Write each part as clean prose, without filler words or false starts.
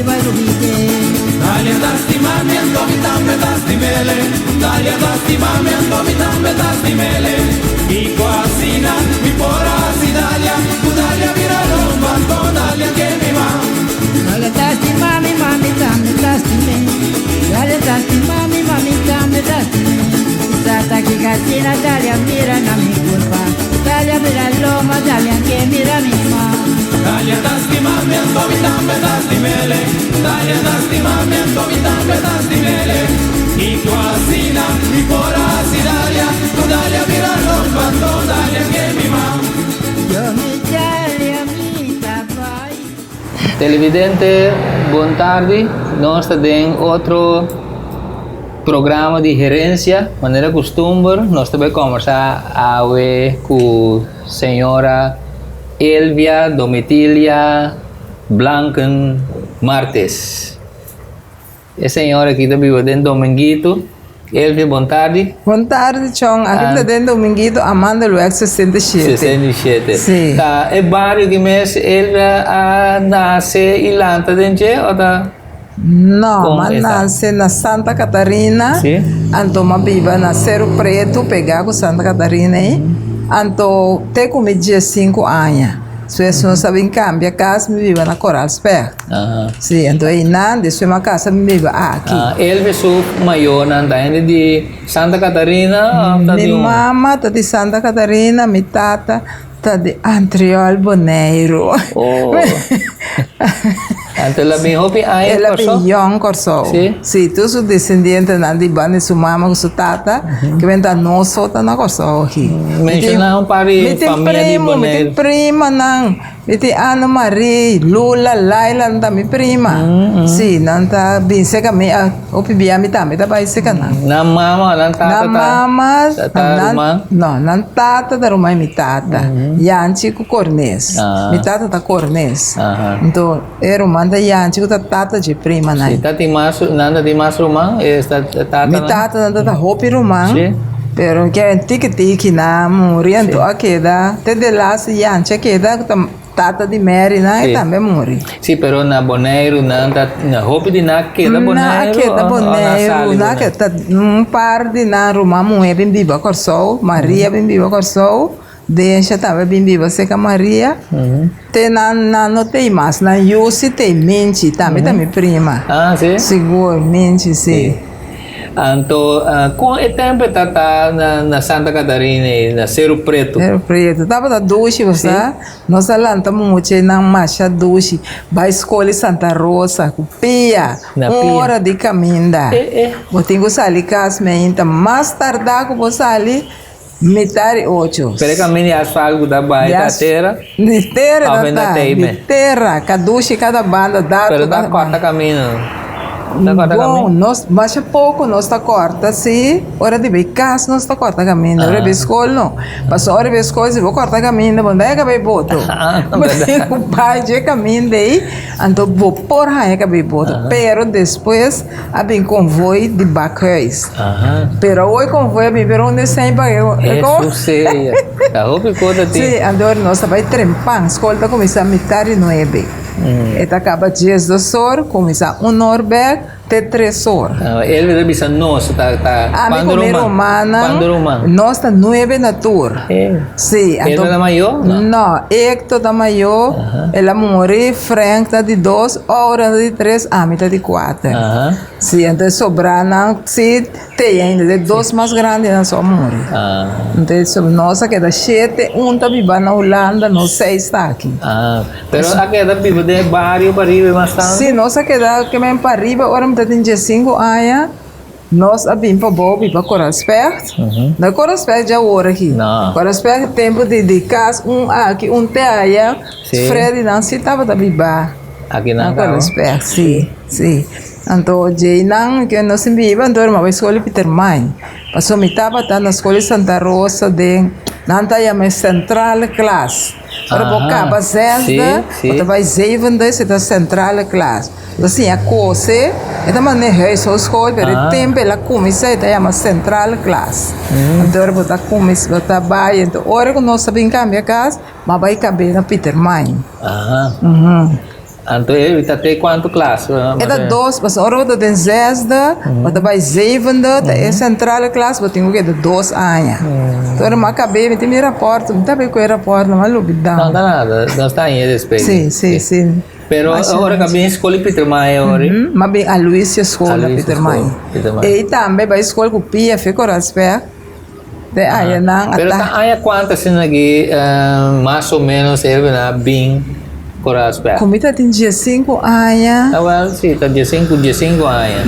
bai lubid'é. Dalia ta stima mi anto mi tambe ta stim'ele Dalia ta stima mi anto mi tambe ta stim'ele Kiko asina mi por a hasi Dalia Ku Dalia bira lomba anto Dalia ke mi ma. Dalia ta stima mi ma mi tambe ta stim'é Dalia ta stima mi ma mi tambe ta stim'é Sa ta kiko asina Dalia mira na mi kurpa Dalia bira lomba Dalia ke mira mi ma. Dalia ta stima mi anto mi tambe ta stim'ele Dalia ta stima mi anto mi tambe ta stim'ele Kiko asina mi por a hasi Dalia Ku Dalia bira lomba anto Dalia ke mi ma. Yo mi Dalia mi ta bai. Televidente, bon tardi. Nos ta den otro programa di Herencia. Manera custumber, nos ta bay conversa awe cu señora Elvia Domitilia Blanken Martes. E señora aki ta biba den Dominguito. Elvia, bon tardi. Bon tardi, Chon. Aki ta den Dominguito, Amandelweg 67. 67. Sí. Ta e bario ki mes Elvia a nase i lanta den dje o ta? No, Kon m'a e ta? nase na Santa Catarina, Sí. anto m'a biba na Seru Pretu, pegá ku Santa Catarina ei. Anto te ku mi diesinku aña. Despues nos a bin kambia kas, mi biba na Koral Specht. Aha. Sí, anto einan despues m'a kasa mi biba aki. Ah, Elvis su mayornan ta hende di Santa Catarina of ta Mi di un? mama ta di Santa Catarina, mi tata ta di Antriol Boneiru. Oh. Anto el a bin hopi aña El a bin Kòrsou? yòn Kòrsou. Sí? Sí, tur su desendientenan di banda di su mama ku su tata, ke ben ta nos so ta na Kòrsou aki. Menshoná un par di Mi tin famia di primo, mi tin Boneiru. primanan. Mi tin Ana Marie, Lula, Laila, nan ta mi prima. Sí, nan ta bin serka mi, hopi bia mi tambe ta bai serka nan. Nan mama o nan tata Nan ta mama, ta nan, ruman? no, nan tata ta ruman mi tata, Yanchi ku Cornes. Mi tata ta Cornes. Anto e ruman ta Yanchi ku ta tata dje primanan. Sí, ta tin mas, nan ta tin mas ruman? E ta tatanan? Mi tatanan ta ta hopi ruman. Sí. Pero ke tiki tiki nan a muri anto a keda te de laatste Yanchi a keda ku ta tata di Mary nan e tambe a muri. Sí, pero na Boneiru nan ta na hopi di nan a keda Nan a Boneiru keda o nan a Boneiru, sali nan a Boneiru? keda un par di nan ruman muhé bin biba Kòrsou, Maria bin biba Kòrsou, Densha tambe bin biba serka Maria, te nan nan no tei mas, nan yu si tei, Minchi tambe ta mi prima. Ah, si? Sigur, Minchi si. Anto, kon e tempu e ta ta na Santa Catarina ei, na Seru Pretu? Seru Pretu, tabata dushi bo sa, nos a lanta mucha nan masha dushi, bai skol di Santa Rosa ku pia, un ora di kaminda. Bo tin ku sali kas meinta, mas tardá ku bo sali Mitar di ocho. Pero e kaminda di asfalt ku ta bai ta tera? Di tera ta ta, di tera, kadushi kada banda, dato Pero ta kòrta kaminda no? Ta kòrta kaminda? Bon, nos masha poko nos ta kòrta si, ora di bai kas nos ta kòrta kaminda, ora di bai skol no. Pasobra ora di bai skol si bo kòrta kaminda bo no ta yega bai boto. Bo tin ku bai dje kaminda ei, anto bo por haña kabei boto. Pero despues. A bin konvoi di Bakhuis. Pero awor e konvoi a bin pero unda esei pa e Hesus sea. Ta hopi kos a tin. Si, anto nos ta bai trempan. Skol ta kuminsá mitar di nuebe. E ta kaba diesdos or, kuminsá un or bèk te tres or. Elvi ta bisa nos ta ta Ami ku mi rumannan nos ta nuebe na tur. Si, anto. Elvi ta mayó? No, Hector ta mayó, el a muri, Frank ta di dos. Ora ta di tres, ami ta di kuater. Sí, anto e sobranan sí te ainda, e dos mas grandinan so a muri. Anto e so, nos a keda shete, un ta biba na Hulanda, nos seis ta aki. Pero a keda biba den e bario pariba mas tantu? Sí, nos a keda kimen pariba ora mi ta tin diesinku aña. Nos a bin pa bou biba Koralspecht. No e Koralspecht dje awor aki. Koralspecht tempu di di kas un aki un te aya. Freddy nan si tabata biba na Koralspecht si si. Anto djei nan ke nos tin biba anto mi a bai skol di Pietermaai. Pasobra mi tabata na skol di Santa Rosa den nan ta yama e centrale klas. Ora bo kaba zesde bo ta bai zevende si ta centrale klas. Bo siña kose, e ta manda e huishoudschool, pero e tempu el a kuminsá e ta yama centrale klas. Anto ora bo ta kuminsá, bo ta bai, anto ora ku nos ta bin kambia kas, bo a bai kab'é na Pietermaai. Anto e ta te kuantu klas? E ta dos, pasobra ora bo ta den zesde, bo ta bai zevende, ta e sentrale klas, bo tin ku keda dos aña. Anto ora mi a kab'é, mi tin mi rapòrt, mi ta bai ku e rapòrt, mi a lubidá. No ta nada, nos ta haña despues. Sí, sí, sí. Pero ora ku a bin skol di Pietermaai ora? Mi a bin Aloysius School na Pietermaai. Ei tambe bai skol ku PF Koraspek. De añanan Pero ta aña kuantu asina aki mas o menos e a bin Koraspek? Ku mi ta tin diesinku aña. Ah wèl, si, ta diesinku, diesinku aña.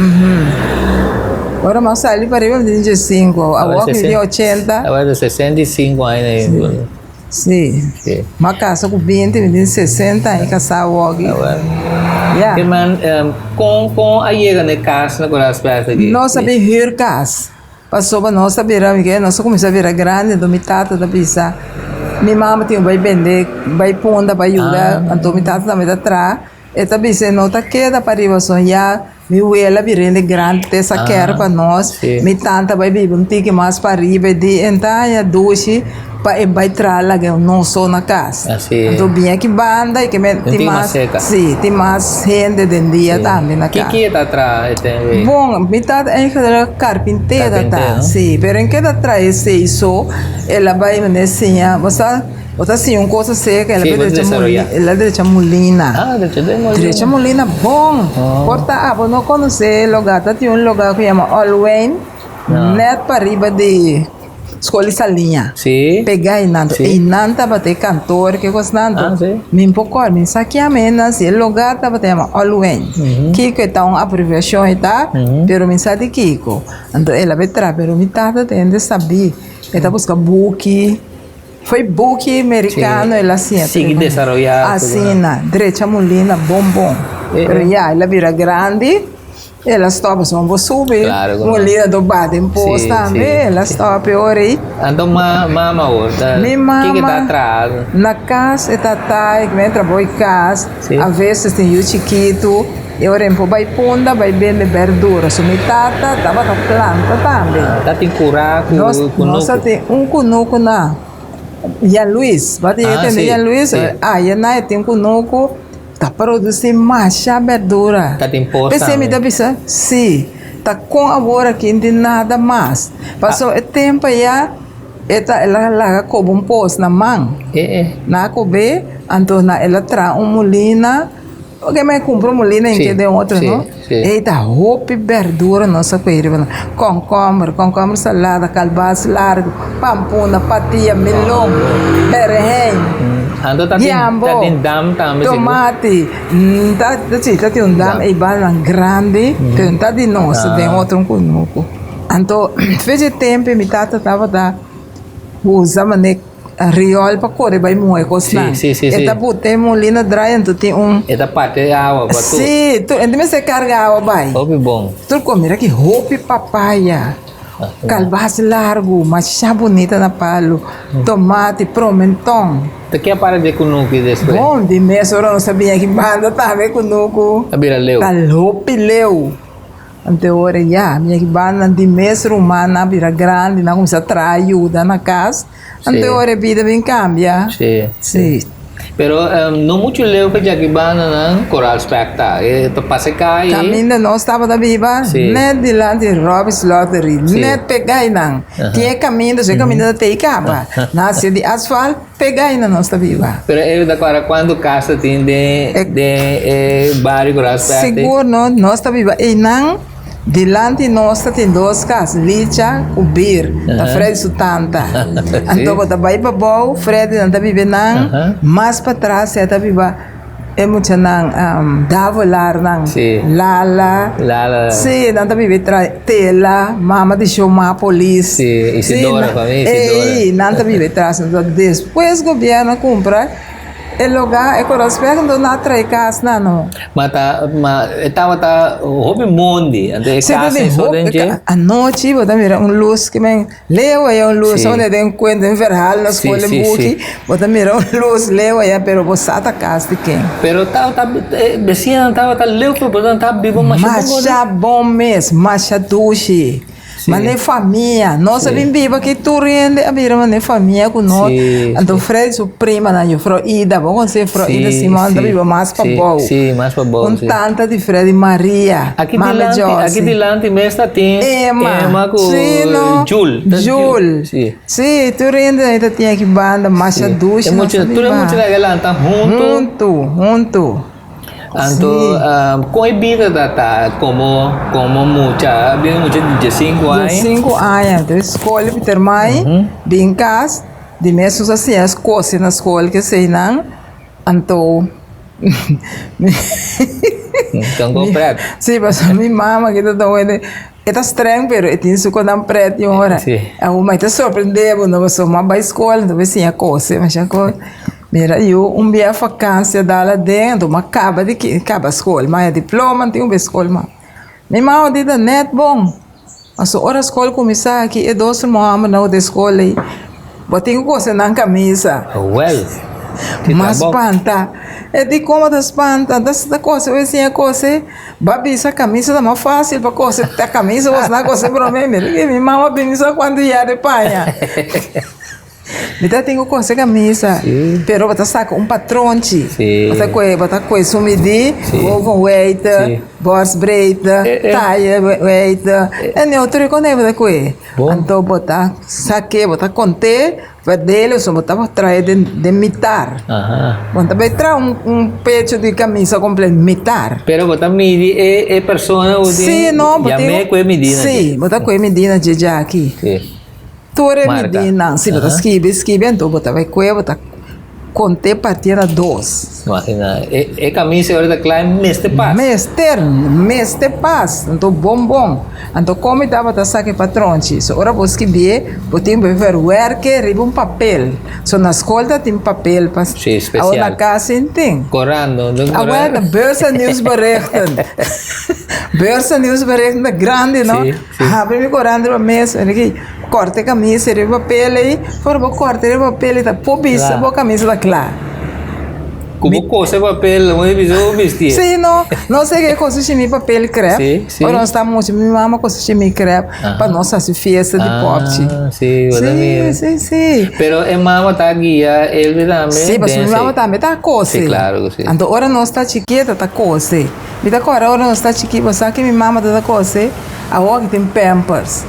Ora mi a sali pariba mi tin diesinku, awor mi tin ochenta. Awor ta 65 aña. Si. Mi a kasa ku binti, mi tin sesenta aña kasá awor aki. Awor. Ya. Ke man, kon kon a yega na e kas na Koraspek aki? Nos a bin hür kas. Pasobra nos a bira, mi ke nos a kuminsá bira grandi, anto mi tata ta bisa, mi mama tin ku bai bende, bai punda pa yuda, anto mi tata tambe ta traha, e ta bisa e no ta keda pariba son ya mi wela bira hende grandi te sa kèr pa nos, mi tanta bai biba un tiki mas pariba e di enta haña dushi pa e bai traha laga nos so na kas. Anto bin aki banda i ke men tin mas, si, tin mas hende den dia tambe na kas. Kiko e ta traha e tempu ei? Bon, mi tata eigenlijk karpinter ta ta, si, pero en ke ta traha esei so, el a bai mende siña, bo sa, bo ta siña un kos aserka, el a bai drecha molina, el a drecha molina. Ah, drecha den molina. Drecha molina bon! Por ta abo no konosé e lugá, ta tin un lugá ku yama Olwijn, nèt pariba di. Skol di Saliña. Sí. Pega einan. Sí. Einan tabata e kantor, ke kosnan. Ah, sí. Mi por kòrda, mi sa kiama einan si e lugar tabata yama Olwijn. Kiko e ta un abreviashon e ta, pero mi sa di kiko. Anto el a bai traha, pero mi tata ta hende sabí. E ta buska buki, foi buki merikano el a siña. Sigui desaroyá. Asina, drecha mulina bon bon. Pero ya, el a bira grandi. El a stop pasobra bo subi molina do bate en pos tambe el a stop e ora ei. Anto mama awor ta Mi kiko ta mama traha? na kas e ta ta e kimen trabou di kas a veces tin yu chikitu e ora en por bai punda bai bende berdura so mi tata tabata planta tambe. Ta tin kura ku kunuku? Nos a tin un kunuku na Jan Luis bo a tin tende Jan Luis aya na e tin kunuku. Ta produci masha berdura. Ta tin pos P'esei mi tambe. ta bisa, si, ta con awor aki di nada mas. Pasobra e tempo aya e ta el a laga koba un pos na man. Nan a kob'é, anto nan el a traha un mulina, oke men a kumpra un mulina en ke den otro no. Ei ta hopi berdura nos a kohe riba nan. Kònkòmber, kònkòmber salada, kalbas largu, pampuna, patia, melon, berehein, yambo, tomati. Ta si, ta tin un dam ei balnan grandi, pero no ta di nos, ta den otro un kunuku. Anto, fecha e tempu mi tata tabata usa manera. Riol pa kore bai muhe kosnan. Sí, sí, sí, E ta buta e molina draai anto tin un. E ta parti e awa pa tur. Sí, tur. Ente mester karga awa bai. Hopi bon. Tur kon mira ki hopi papaya, kalbas largu, masha bunita na palu, tomati, promenton. Ta ke a para di e kunuku despues? Bon, di mes ora nos a biña aki banda tambe kunuku. A bira leu. Ta hopi leu. Anto ora ya, mi aki banda di mes rumannan a bira grandi, nan a kuminsá traha yuda na kas. Anto ora e bida bin kambia. Sí. Sí. Pero no muchu leu ku djaki banda nan Coral Spec ta. E ta pasa e kai. Kaminda nos tabata biba, net dilanti Robby's Lottery, net pega einan. Tin e kaminda, so e kaminda ta tei kaba. Nan hasié di asfalt. Pega ainda nos ta biba. Pero e ta kòrda kuantu kas ta tin den den e bario ku Ralph Patti? Sigur no, nos ta biba einan, dilanti nos ta tin dos kas, Licha ku Bir, ta Freddy su tanta. Anto bo ta bai pabou, Freddy nan ta biba einan, mas patras ya ta biba E muchanan Davolarnan, Lala, si, nan ta biba tra Tela, mama di Shomá Polis. Si, Isidora, famia Isidora. Ey, nan ta biba tras. Enton despues gobierno a cumpra e lugar, e Coraspec, enton nan a trae casnan no. Ma ta, ma e tabata hopi mondi, anto e casa e so den dje. Anochi bo ta mira un luz ki men. Leu aya un lus, unda den cuenta un verhaal na school en buki, bo ta mira un lus leu aya, pero bo sa ta cas di ken. Pero tabata, e becinan tabata leu pero bo nan ta biba masha bon. Masha bon mes, masha dushi. Mane famia. Nos a bin biba aki tur hende a bira mane famia ku nos. Anto Freddy su primanan, juffrouw Ida, bo konosé juffrouw Ida Simon ta biba mas pabou. Un tanta di Freddy, Maria, mama Josie. Aki dilanti mes ta tin Emma ku Jul. Jul. Si, tur hende ta tin aki banda masha dushi nos a biba. Tur e muchanan a lanta huntu. Huntu, huntu. Anto kon e bida ta ta komo komo mucha bin mucha di diesinku aña? Diesinku aña anto e skol di Pieter Maai bin kas di mes nos a siña kose na skol keseinan anto Kon pret? Si pasobra mi mama ke ta ta wende e ta streng pero e tin su konan pret i ora awor mi ta sorprende bo no pasobra mi a bai skol anto mi a siña kose masha kos. Mira yu un bia vakansia dal aden anto m'a kaba di kaba skol m'a haña diploma n'tin un bes skol mas. Mi mama di ta nèt bon pasobra ora skol kuminsá aki e dos ruman hòmbernan ku ta e skol ei bo tin ku kose nan kamisa. Wèl, ki M'a trabou. spanta. E di komo ta spanta? Ta ta kose bo siña kose bo a bisa kamisa ta mas fásil pa kose ta kamisa bo sa kose promé. Mira ki mi mama bini sa kuantu yar di paña. Mi ta tin ku kose kamisa, pero bo ta saka un patronchi. Bo ta kohe, bo ta kohe su midí, bovenwijdte, borstbreedte, taillewijdte, e neutro ku bo ta kohe. Anto bo ta sak'é, bo ta kont'é, verdeel, so bo ta traha den den mitar. Bo no ta bai traha un pecho di kamisa kompleto, mitar. Pero bo ta midi e persona ku tin, yam'é ku e midínan. Sí, bo ta kohe midínan dje aki. Tur e midinan, si bo ta skibi, skibi, anto bo ta bai kue, bo ta kont'é partié na dos. Imagina, e kamisa ora ta kla e mester pas. Mester, mester pas, anto bon bon. Anto kon mi tabata saka e patronchi? So ora bo skibié, bo tin bo verwerk'é riba un papel. So na skol ta tin papel pa. Sí, spesial. Awor na kas sin tin. Korant, no? Awor ta Beurs en Nieuwsberichten. Beurs en Nieuwsberichten ta grandi, no? Sí. Habri mi korant riba mes, mi di kòrta e kamisa riba papel ei, ora bo kòrta riba papel ei ta por bisa bo kamisa ta kla. Ku bo kose papel bo bisa bo bisti. Si no, no sé ke kose shi mi papel krèp, ora nos ta mucha mi mama kose shi mi krèp pa nos hasi fiesta di pòpchi. Si, bo ta mira. Si, si, si. Pero e mama ta guia Elvi tambe? Si, pasobra mi mama tambe ta kose. Si, klaro ku si. Anto ora nos ta chikita ta kose. Mi ta kòrda ora nos ta chikí, bo sa ke mi mama ta ta kose, awor ki tin pampers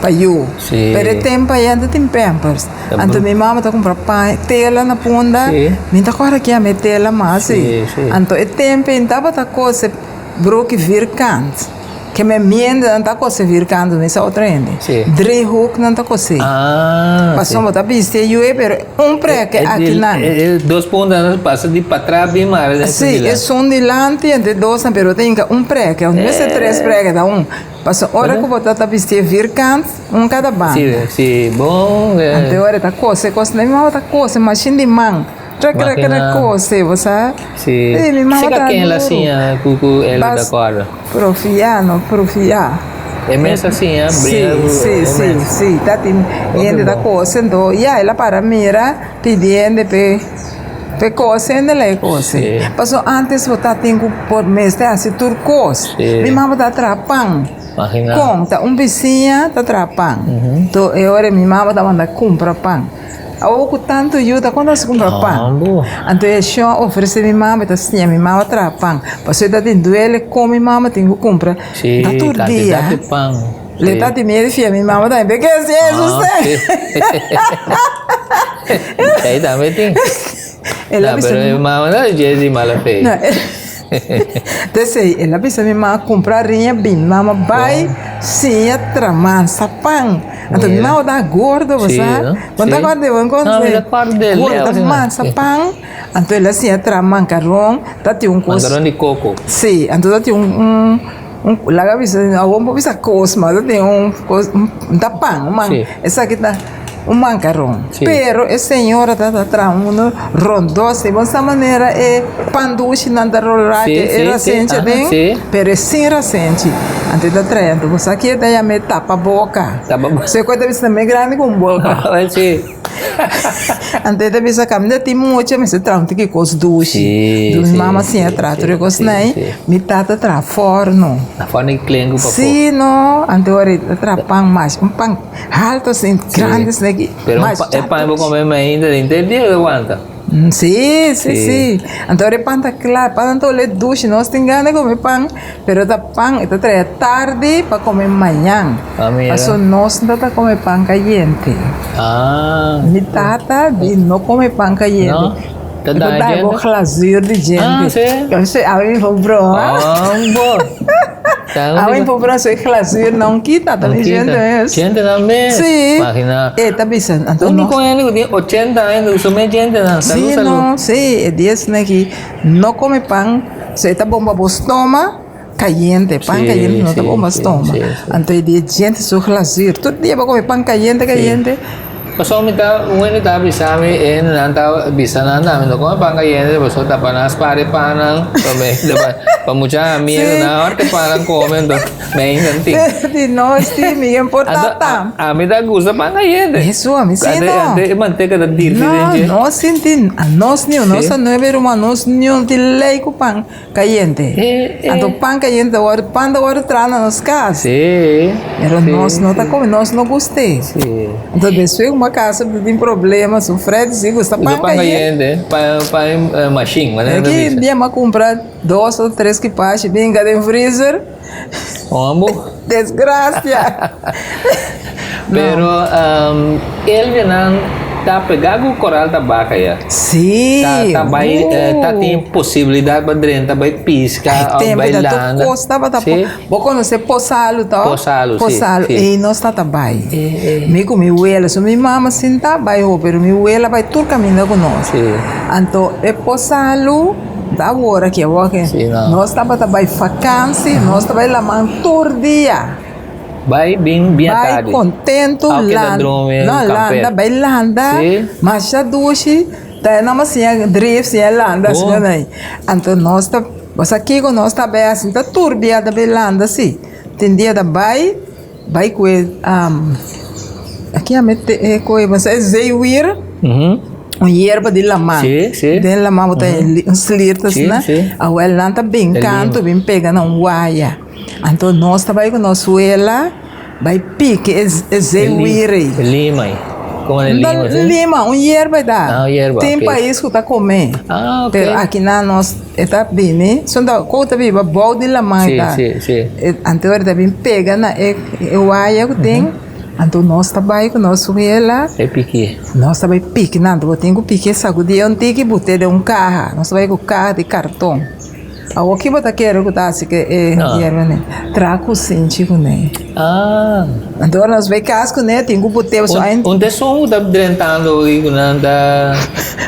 pa yu. Sí. Pero e tempu ayá no tin pampers. Anto mi mama ta kumpra paña, tela na punda. Sí. Mi ta kòrda ke ami tela mas sí. Sí, sí. Anto e tempu ei no tabata kose broki vierkant. Ke mi miende nan ta kose vierkant, mi sa otro hende. Sí. Driehoek nan ta kose. Ah, sí. Pasobra bo ta bisti e yu ei, pero un preke akinan. E dos punta nan pasa di patras bin mara den Sí, esun dilanti en de dosnan, pero bo ta hinka un preke, no mester tres preke, ta un. Pasobra ora ku bo ta ta bisti e vierkant, un kada banda. Sí, sí, bon. Anto ora ta kose kos, mi mama ta kose mashin di man. Tra kra kra kose, bo sa? Sí. Sí, mi mama Seka ta ken la duru. siña ku ku el Bas ta kòrda? Profia, no profia. E mes a siña bringa ku Sí, e sí, mes. sí, ta tin hende ta kose, anto ya el a para mira pidi hende p'e p'e kose, hende la e kose. Sí. Pasobra antes bo ta tin ku por mester hasi tur kos. Sí. Mi mama ta traha pan. Imagina. Kon ta un bisiña ta traha pan. Anto e ora mi mama ta manda kumpra pan. Awor ku tantu yuda kon nos kumpra pan? Anto e shon a ofresé mi mama, e ta siña mi mama traha pan. Pasobra e ta tin duele kon mi mama tin ku kumpra ta tur dia. Le ta tin miedu fia mi mama tambe ke siña eso usted. El a bisa mi mama no dje di mala fe. Desei el a bisa mi mama kumpra riña bin mama bai siña traha mansa pan. Anto mi mama ta gordo bo sa. Bo no ta acorda bo No, mi ta acorda del. Gordo ta mansa pan. Anto el a siña traha mancaron ta tin un cos. Mancaron di coco. Si, anto ta tin un un laga bisa awor bo bisa cos ma ta tin un cos un ta pan un man esaki ta un mancaron. Pero e señora ta ta traha uno rondó si bo sa manera e pan dushi nan ta rola ke e rasenchi aden pero e sin rasenchi anto e ta trae anto bo sa ke ta yama e tapa boka. Tapa boka. So e kos ta bisa ta mes grandi ku un boka. Si. Anto e ta bisa kaminda tin mucha mester traha un tiki kos dushi. Dus mi mama siña traha tur e kosnan ei. Mi tata traha fòrno. Na fòrno i klenku pafó. Sí no, anto ora e ta traha pan mas, un pan haltu asin, grandi asin aki. Pero e pan bo kome mainta henter dia ta wanta. Sí, sí, sí. Anto ora e pan ta kla, e pan ta ole dushi, nos tin gana di kome pan, pero ta pan e ta trae tardi pa kome mañan. Pasobra nos no ta kome pan kayente. Mi tata di no kome pan kayente. Ta E por daña da bo djente? glazuur di djente. Ah, sí? Yo sé, awe mi por broma. Ah, bo. Awe mi por broma, so e glazuur no kita, ta mi djente mes. Djente nan mes? Sí. Imagina. E ta bisa, anto no. Unico hende cu tin 80 aña ta usa mes djente nan. Salud, Sí, salud. no, sí, e dia esnan aki no come pan, so e ta bon pa bo stoma cayente, pan Sí, cayente no ta sí, bon pa sí, stoma. sí, sí. Anto e dia djente su glazuur, tur dia bo come pan cayente, cayente. Pasobra mi ta, un hende ta bisa mi, e hendenan ta bisa nan tambe, no come pan cayente pasobra ta pa nan spara e pannan, pa mucha amigo nan ora ku e pannan come enton mi ainda no tin. Di nos si, mi ke importa ta. Ami ta gusta pan cayente. Eso, ami si no. Ante e manteca ta dirti den dje. No, nos sinti, anos niun, nos ta nuebe ruman, nos niun tin ley ku pan. Cayente. Anto pan cayente ta wòrdu, pan ta wòrdu traha na nos cas. Pero nos no ta come, nos no gust'é. Anto despues ku mi a casa mi tin problema, su Freddy si gusta pan cayente. Pan pan machine, manera ta Aki bisa. dia mi a cumpra dos o tres kipashi binga den freezer. Hombo. Desgracia. Pero Elvianan ta pega ku Koral Tabaka ya. Sí. Ta ta bai ta tin posibilidat pa drenta bai piska òf bai Tempo landa. tur kos tabata Sí. Bo konosé Posalu to? Posalu, sí. Posalu, sí. ei nos tata bai. Mi ku mi wela, so mi mama sinta bai ho, pero mi wela bai tur kaminda ku nos. Sí. Anto e Posalu ta awor aki awor ke Sí, no. nos tabata bai fakansi, nos ta bai laman tur dia. Bai bin bien Bai tardi. contento Aunque ta landa, drumi no camper. landa, bai landa, Sí. masha dushi, ta e nama siña drift, siña landa Oh. asina nai. Anto nos ta, bo sa kiko nos ta bai hasi, ta tur bia ta bai landa si. Tin dia ta bai, bai ku e aki a mete e koe, bo sa e zeewier, un yerba di laman. Sí, sí. Den laman bo ta un sliert asina. Sí, sí. Awel nan ta bin kantu, bin pega na un waya. Anto nos ta bai ku nos wela bai piki e zeewir ei. E lima ei. Komo e lima si? Lima, un yerba e ta. Ah, un yerba, Tin ok. pais ku ta kome. Ah, ok. Pero akinan nos e ta bini, son ta kou ta biba bou di laman e ta. Si, si, si. Anto e ta bin pega na e waya ku tin, anto nos ta bai ku nos wela. E piki. Nos ta bai piki nan, anto bo tin ku piki e sagudi un tiki bute den un kaha. Nos ta bai ku kaha di karton. Awor ki bo ta kere ku ta hasi ku e yerba ne? Traha kusinchi kuné. Ah. Anto ora nos bai kas kuné tin ku put'é pasobra Un un ta esun ku ta drentando i ku nan ta.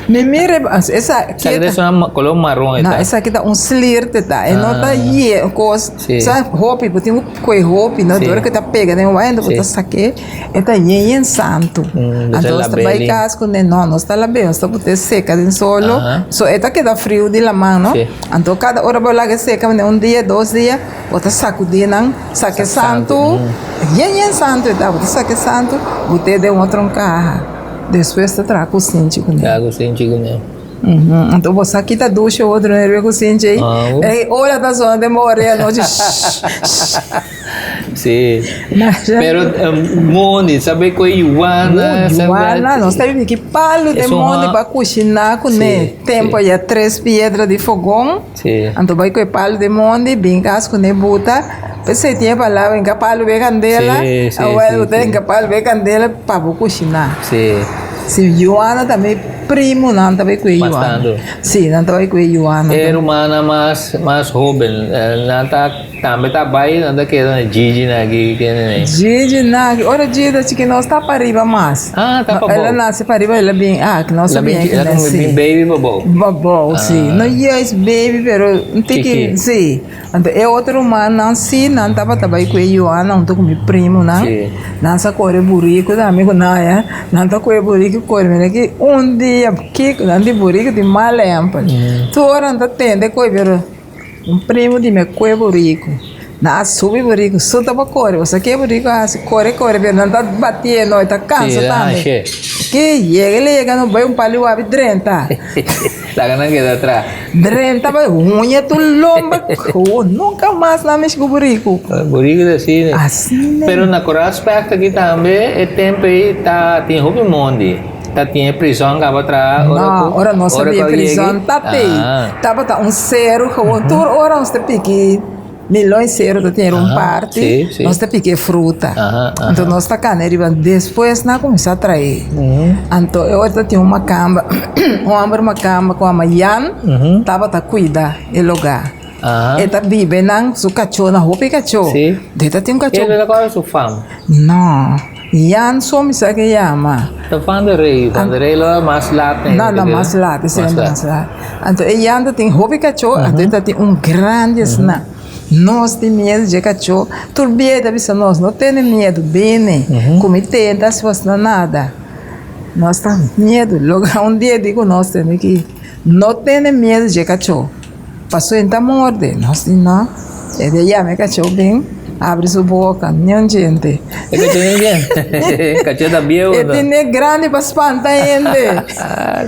Mi mira e esa Esaki ta esun kolor maron e ta. No esaki ta un slierte ta e no ta ye kos sa hopi bo tin ku kohe hopi no dor ku ta pega den waya bo ta sak'é e ta yen yen santu. Anto nos ta bai kas kuné no nos ta lab'é nos ta put'é seka den solo so e ta keda friu di laman no. Anto kada ora bo laga e seka manera un dia dos dia bo ta sakudí nan saka e santu yen yen santu e ta bo ta saka e santu bot'é den otro un kaha despues ta traha kusinchi kuné. Traha kusinchi kuné. Anto bo sa kita dushi otro riba e kusinchi ei e ola ta sona den bo orea anochi shh. Sí. Pero mondi, sabe ku e yuana, Uh, yuana, nos ta bibi ki palu den mondi pa kushiná kuné. Tempu ya tres piedra di fogon. Sí. Anto bai ku e palu den mondi, bin kas kuné buta. P'esei tin e palabra hinka palu be kandela. Sí, sí, Awel sí, bo ta sí. hinka palu be kandela pa bo kushiná. Sí. Sí, yuana ta mi primonan ta bai ku e yuana. Mas tantu. Sí, nan ta bai ku e yuana. E rumannan mas mas hóben, nan ta Tambe ta bai nan ta keda na Gigi na aki kende nei. Gigi na aki ora Gigi ta chiki nos ta pariba mas. Ah ta pabou. El a nase pariba el a bin aki nos a bin aki El a bin baby pabou. Pabou si no juist baby pero un tiki si anto e otro rumannan si nan tabata bai ku e Joana hunto ku mi primonan nan sa kore buriku tambe ku nan ya nan ta kore buriku kore mira ki un dia kiko nan di buriku tin mal ehempel tur ora nan ta tende koi pero. Un primo di mi a kue buriku. Nan a subi buriku, su taba kore. Bo sa ke buriku a hasi? Kore, kore, pero nan ta batié no, e ta kansa tambe. Ke yega el yega no bai un pali wabi drenta. Laga nan keda atras. Drenta bai huña tur lomba ho nunka mas nan mishi ku buriku. Buriku ta asina. Asina. Pero na Koraal Specht aki tambe e tempo ei ta tin hopi mondi. Ta tin e prison kaba traha ora No, ku ora nos ora a ku bin a prison yega. ta tei. Tabata un seru gewoon tur ora nos ta piki. Milon sero ta tene un parti, nos ta piki e fruta. Anto nos ta kane riba, despues nan a kuminsá trae. Anto e ora ta tin un makamba, un hòmber makamba ku yama Jan, tabata kuida e lugá. E ta biba einan, su kachónan, hopi kachó. E ta tin un kachó. Kende ta kòrda su fam? No, Jan so mi sa ke yama. Ta Van der Rey, Van der Rey lo a mas laat. No, no, mas laat, esei mas laat. Anto e Jan ta tin hopi kachó, anto e ta tin un grandi asina. Nos tin miedu dje kachó, tur bia e ta bisa nos, no tene miedu, bini, ku mi tenta si bos no nada. Nos ta miedu, logra un dia di ku nos tene ki no tene miedu dje kachó. Paso e ta morde, nos di no. E ta yama e kachó bin, abri su boka, niun djente. E kachó niun djente? Kachó ta bieu E tene grandi pa spanta hende.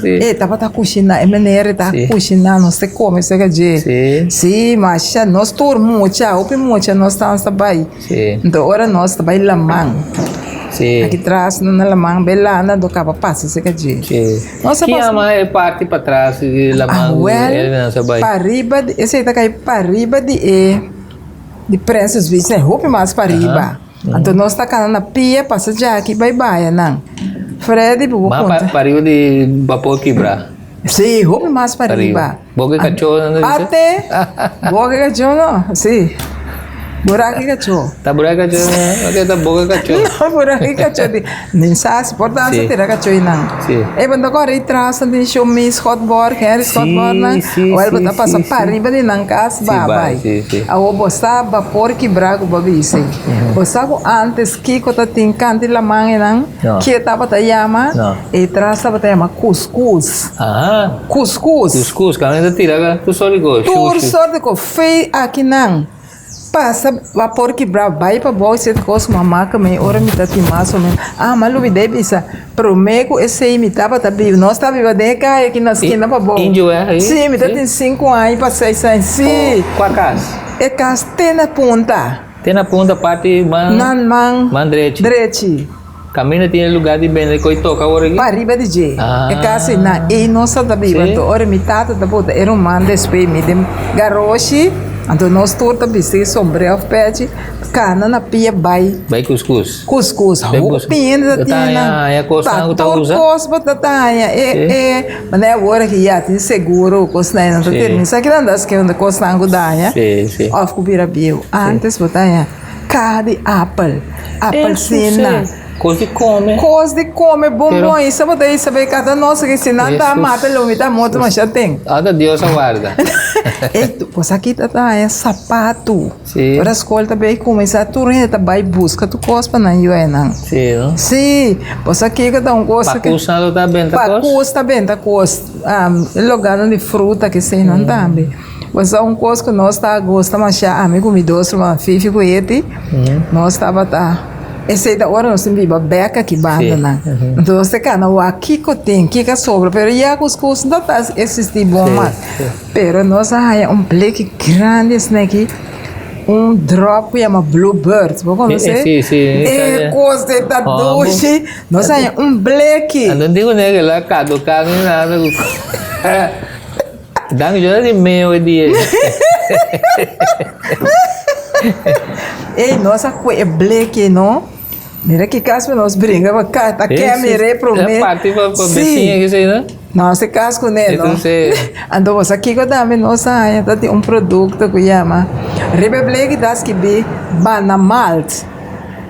E tabata kushiná, e meneer e ta kushiná, nos ta kome serka dje. Si, masha, nos tur mucha, hopi mucha nos ta bai. Enton ora nos ta bai laman. Aki tras na laman bai landa, enton kaba pasa serka dje. Nos a pasa. Ki yama e parti patras di laman ku Elvin a bai? Pariba, esei ta kai pariba di e di Princess Beach, esei hopi mas pariba. Anto nos ta kana na pia pasa djaki bai bayanan. Freddy bo por konta. Mas pariba di Bapor Kibra. Si, hopi mas pariba. Boka kachó nan ta bisa? Ate! Boka kachó no, si. Buraki kachó. Ta buraki kachó no? Oke ta boka kachó. No, buraki kachó di. Nin sa si por ta sa tira kachó einan. Si. E bo ta kore tras nan tin Shomie Schotborg, Henry Schotborg nan. Si, si, Wel bo si, ta pasa si, pariba di nan kas Si, ba bai, bai. si, si. Awor bo sa bapor kibrá ku bo bisa. Bo sa ku antes kiko ta tin kanti laman einan? No. Ke tabata yama? No. E tras tabata yama kuskus. Aha. Kuskus. Kuskus, kaminda ta tira ka tur sort di kos. Tur sort di kos. Fe akinan. Pasa bapor kibrá bai pa bou esei kos mama ka mi ora mi ta tin mas o menos. Ah, m'a lubidá e bisa, promé ku esei mi tabata biba, nos ta biba den e kaya aki na skina pa bou. Indio eh ahí? Sí, mi ta tin sinku aña pa seis aña, sí. Kua kas? E kas te na punta. Te na punta parti man. Nan man. Man drechi. Drechi. Caminda tin e lugar di bende koe toca awor aki? Pariba di dje. E casa ei na ei nos ta biba. Anto ora mi tata ta bota e ruman despues mi den garoshi, anto nos tur ta bisti sombré of pechi, cana na pia bai. Bai cuscus. Cuscus. Hopi hende ta tin nan. Ta tur cos bo ta haña. E e manera awor aki ya tin seguro cosnan ei nan ta tene. Mi sa kinan ta unda cosnan cu daña of cu bira bieu. Antes bo ta haña. Kaha di apel, apelsina. Kos di kome. Kos di kome bonbon. I sa bo ta bisa bay kata nos aki si nan ta mata lo mi ta morto masha ten. Ata Dios a warda. Ey kos aki ta ta haña sapatu. Si. Ora skol ta bay kuminsá tur hende ta bay buska tur kos pa nan yu'e nan. Si no. Si. Kos aki ta un kos. Pakus nan lo ta benta kos? Pakus ta benta kos. E loganan di fruta kesei nan tambe. Pues un kos ku nos ta gusta masha, ami ku mi dos ruman Fifi ku Eti, nos tabata, esei ta ora nos tin biba bek aki bandanan. Enton nos ta kana wak kiko tin, kiko a sobra, pero ya kuskus no ta eksistí bon mas. Pero nos a haña un bleki grandi asina aki, un dròp ku yama Blue Bird, bo konosé? E kos ei ta dushi, nos a haña un bleki. Anto diku nega el a kaduká ni nada. Dank yo di meo e dia. Ey, nos a kue e bleki no. Mira ki kas mi nos bringa pa ka ta ke mire prome. E parti pa pa besiña ki sei no. Nos e kas kuné no. Anto bo sa kiko tambe nos a haña ta tin un produkto ku yama riba e bleki ta skibi banamalt.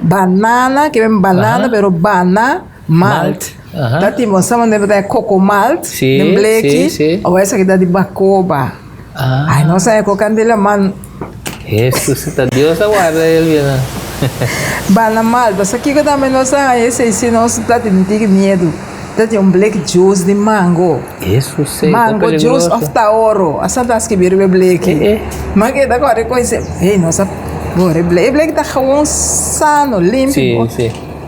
Banana, ke men banana pero bana malt. Ta tin bo sa manera bo ta coco malt den bleki o esaki ta di bacoba. Ay no sa e candela man. Hesus ta Dios a warda el bien. Bana malt bo sa kiko tambe nos a haña esei si nos ta tin tiki miedu ta tin un bleki juice di mango. Mango juice of taoro asa ta skibi riba e bleki. Man keda kore koe hey nos a bora e bleki e bleki ta gewoon sano limpi.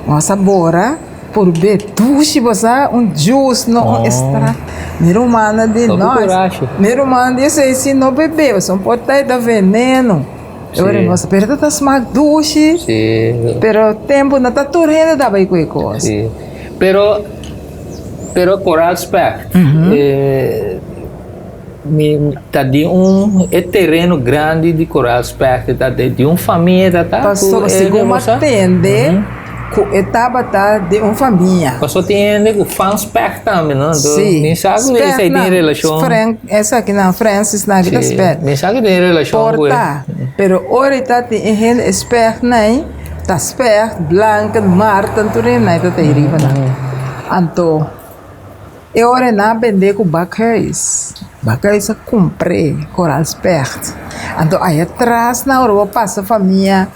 Nos a bora. purb'é dushi bo sa, un juice no, un extract. Mi rumannan di Hopi no, kurashi. mi rumannan di esei si no bebé bo son por ta e ta veneno. Sí. Ora nos pero ta ta smak dushi. Sí. Pero tempu no ta tur hende ta bai ku e kos. Sí. Pero, pero Coral Specht, eh, mi ta di un e tereno grandi di Coral Specht ta di, di un famia ta ta ku Pasobra e segun mi a tende ku e tabata di un famia. Pasobra tin hende ku fan Specht tambe no, anto Sí. mi sa ku esei tin relashon. Frank, esakinan Francis nan aki ta Specht. Mi sa ku tin relashon ku Por e. ta, pero ora e ta tin e hende e Specht nan ta Specht, Blanken, Marten tur hende nan ta ta riba nan. Anto e ora nan a bende ku Bakhuis, Bakhuis a kumpr'é Koral Specht. Anto aya tras nan ora bo pasa famia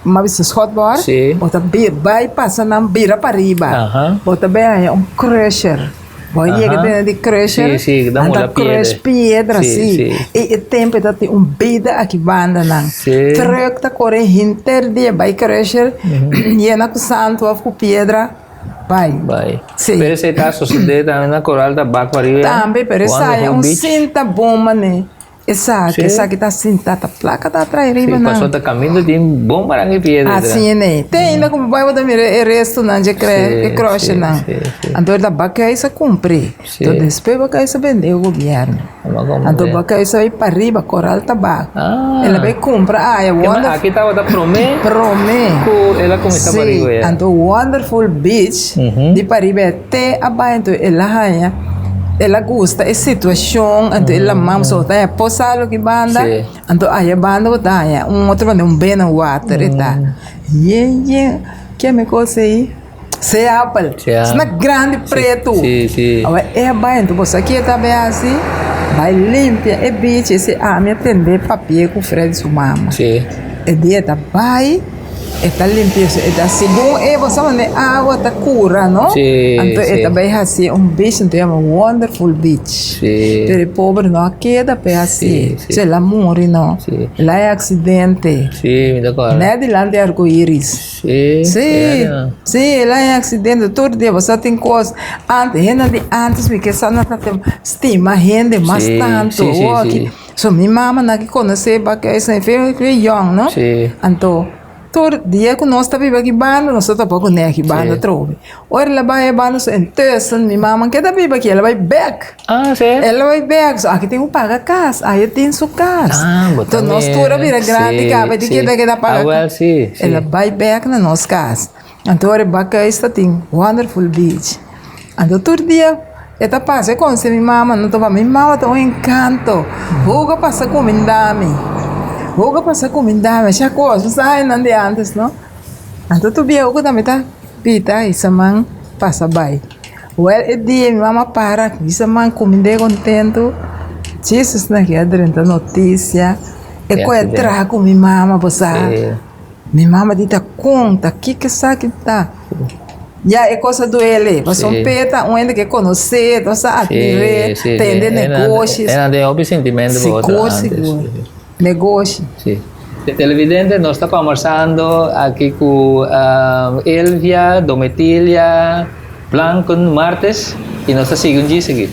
M'a bisa schotbord, Sí. bo ta bai pasa nan bira pariba. Aha. Bo ta bai haña un crusher. Bo a yega Aha. den di crusher, Sí, sí, ta nan ta mula piedra. crush piedra, Sí, sí. sí. I e tempo e ta tin un bida aki banda nan. Sí. Truck ta kore henter dia bai crusher, yena ku santu of ku piedra, bai. Bai. Sí. Pero esei ta sosodé tambe na Coral Tabak pariba. Tambe, pero esei Wonderful un Beach. sinta bon manera. Esaki, Sí. esaki ta sinta, ta plaka ta atrae Sí, riba nan. pasobra ta kaminda tin bon baranka di piedra. Así ne. Te ainda ku bai bo ta mira e restonan dje kre, Sí, e kroshenan. sí, sí, sí. Anto ta bakhuis a kumpri. Sí. Anto despues bakhuis a bende e gobièrnu. Aba kompré. Anto bakhuis a bai pariba, Koral Tabak. Ah. El a bai kumpra aya, Ke ma wonderful. aki tabata promé Promé. ku el a kuminsá Sí, pariba ya. anto Wonderful Beach di pariba e te a bai anto el a haña. El a gusta e situacion, anto e laman so ta haña posalo ki banda, anto aya banda bo ta haña un otro banda un bena water e ta. Yen yen, ke mi cos ei? Seapel, esnan grandi pretu. Awe e a bai anto bo sa ke e ta bai haci? Bai limpia e beach ese ami a tende papia cu Freddy su mama. E dia e ta bai. E ta limpia su, e ta segun e bo sa mane awa ta cura no? Sí, Anto e sí. ta bay haci un beach anto yama Wonderful Beach. Sí. Pero e pober no a keda p'e haci. Sí, sí. So el a muri no. Sí. El a hay accidente. Sí, mi ta acorda. Net dilanti Arco Iris. Sí. Sí, era. sí, el a hay accidente tur dia bo sa tin cos. Antes, hendenan di antes mi ke sa nan ta stima hende mas Sí, tanto. sí, sí, Awor aki sí. So mi mama nan ki konosé baka esei fe fe yòn no. Sí. Anto tur dia ku nos ta biba aki banda nos ta topa kuné aki banda Sí. atrobe. Ora el a bai e banda so intussen mi mama ke ta biba aki el a bai bèk. Ah, sí. El a bai bèk so aki tin ku paga kas aya tin su kas. Ah, bo Enton nos tur a bira grandi Sí, kaba di sí. keda keda paga Ah, wèl, sí, sí. El a bai bèk na nos kas. Anto ora e bakhuis ta tin Wonderful Beach. Anto tur dia e ta pasa e konse mi mama no ta mi mama ta un enkanto. Hoga pasa kuminda mi. Hoga pasa kuminda mi. Asha kos bo sa nan di antes no. Anto tur biehu ku tambe ta pita i sa man pasa bai. Wèl e dia mi mama para bisa man kumind'é kontentu. Jesus na ke a drenta notisia e ku a traha ku mi mama bo sa. Mi mama di ta konta kiko esaki ta. Ya e kos a duele. Pasobra un peta un hende ke konosé, ta sa atmir'é, tende negoshi. E nan tin hopi sintimentu pa otro Sigur, antes. sigur. Negoshi. Si. Televidente, nos ta kòmbersando aki ku Elvia Dometilia Blanken Martes i nos ta sigui un djis aki.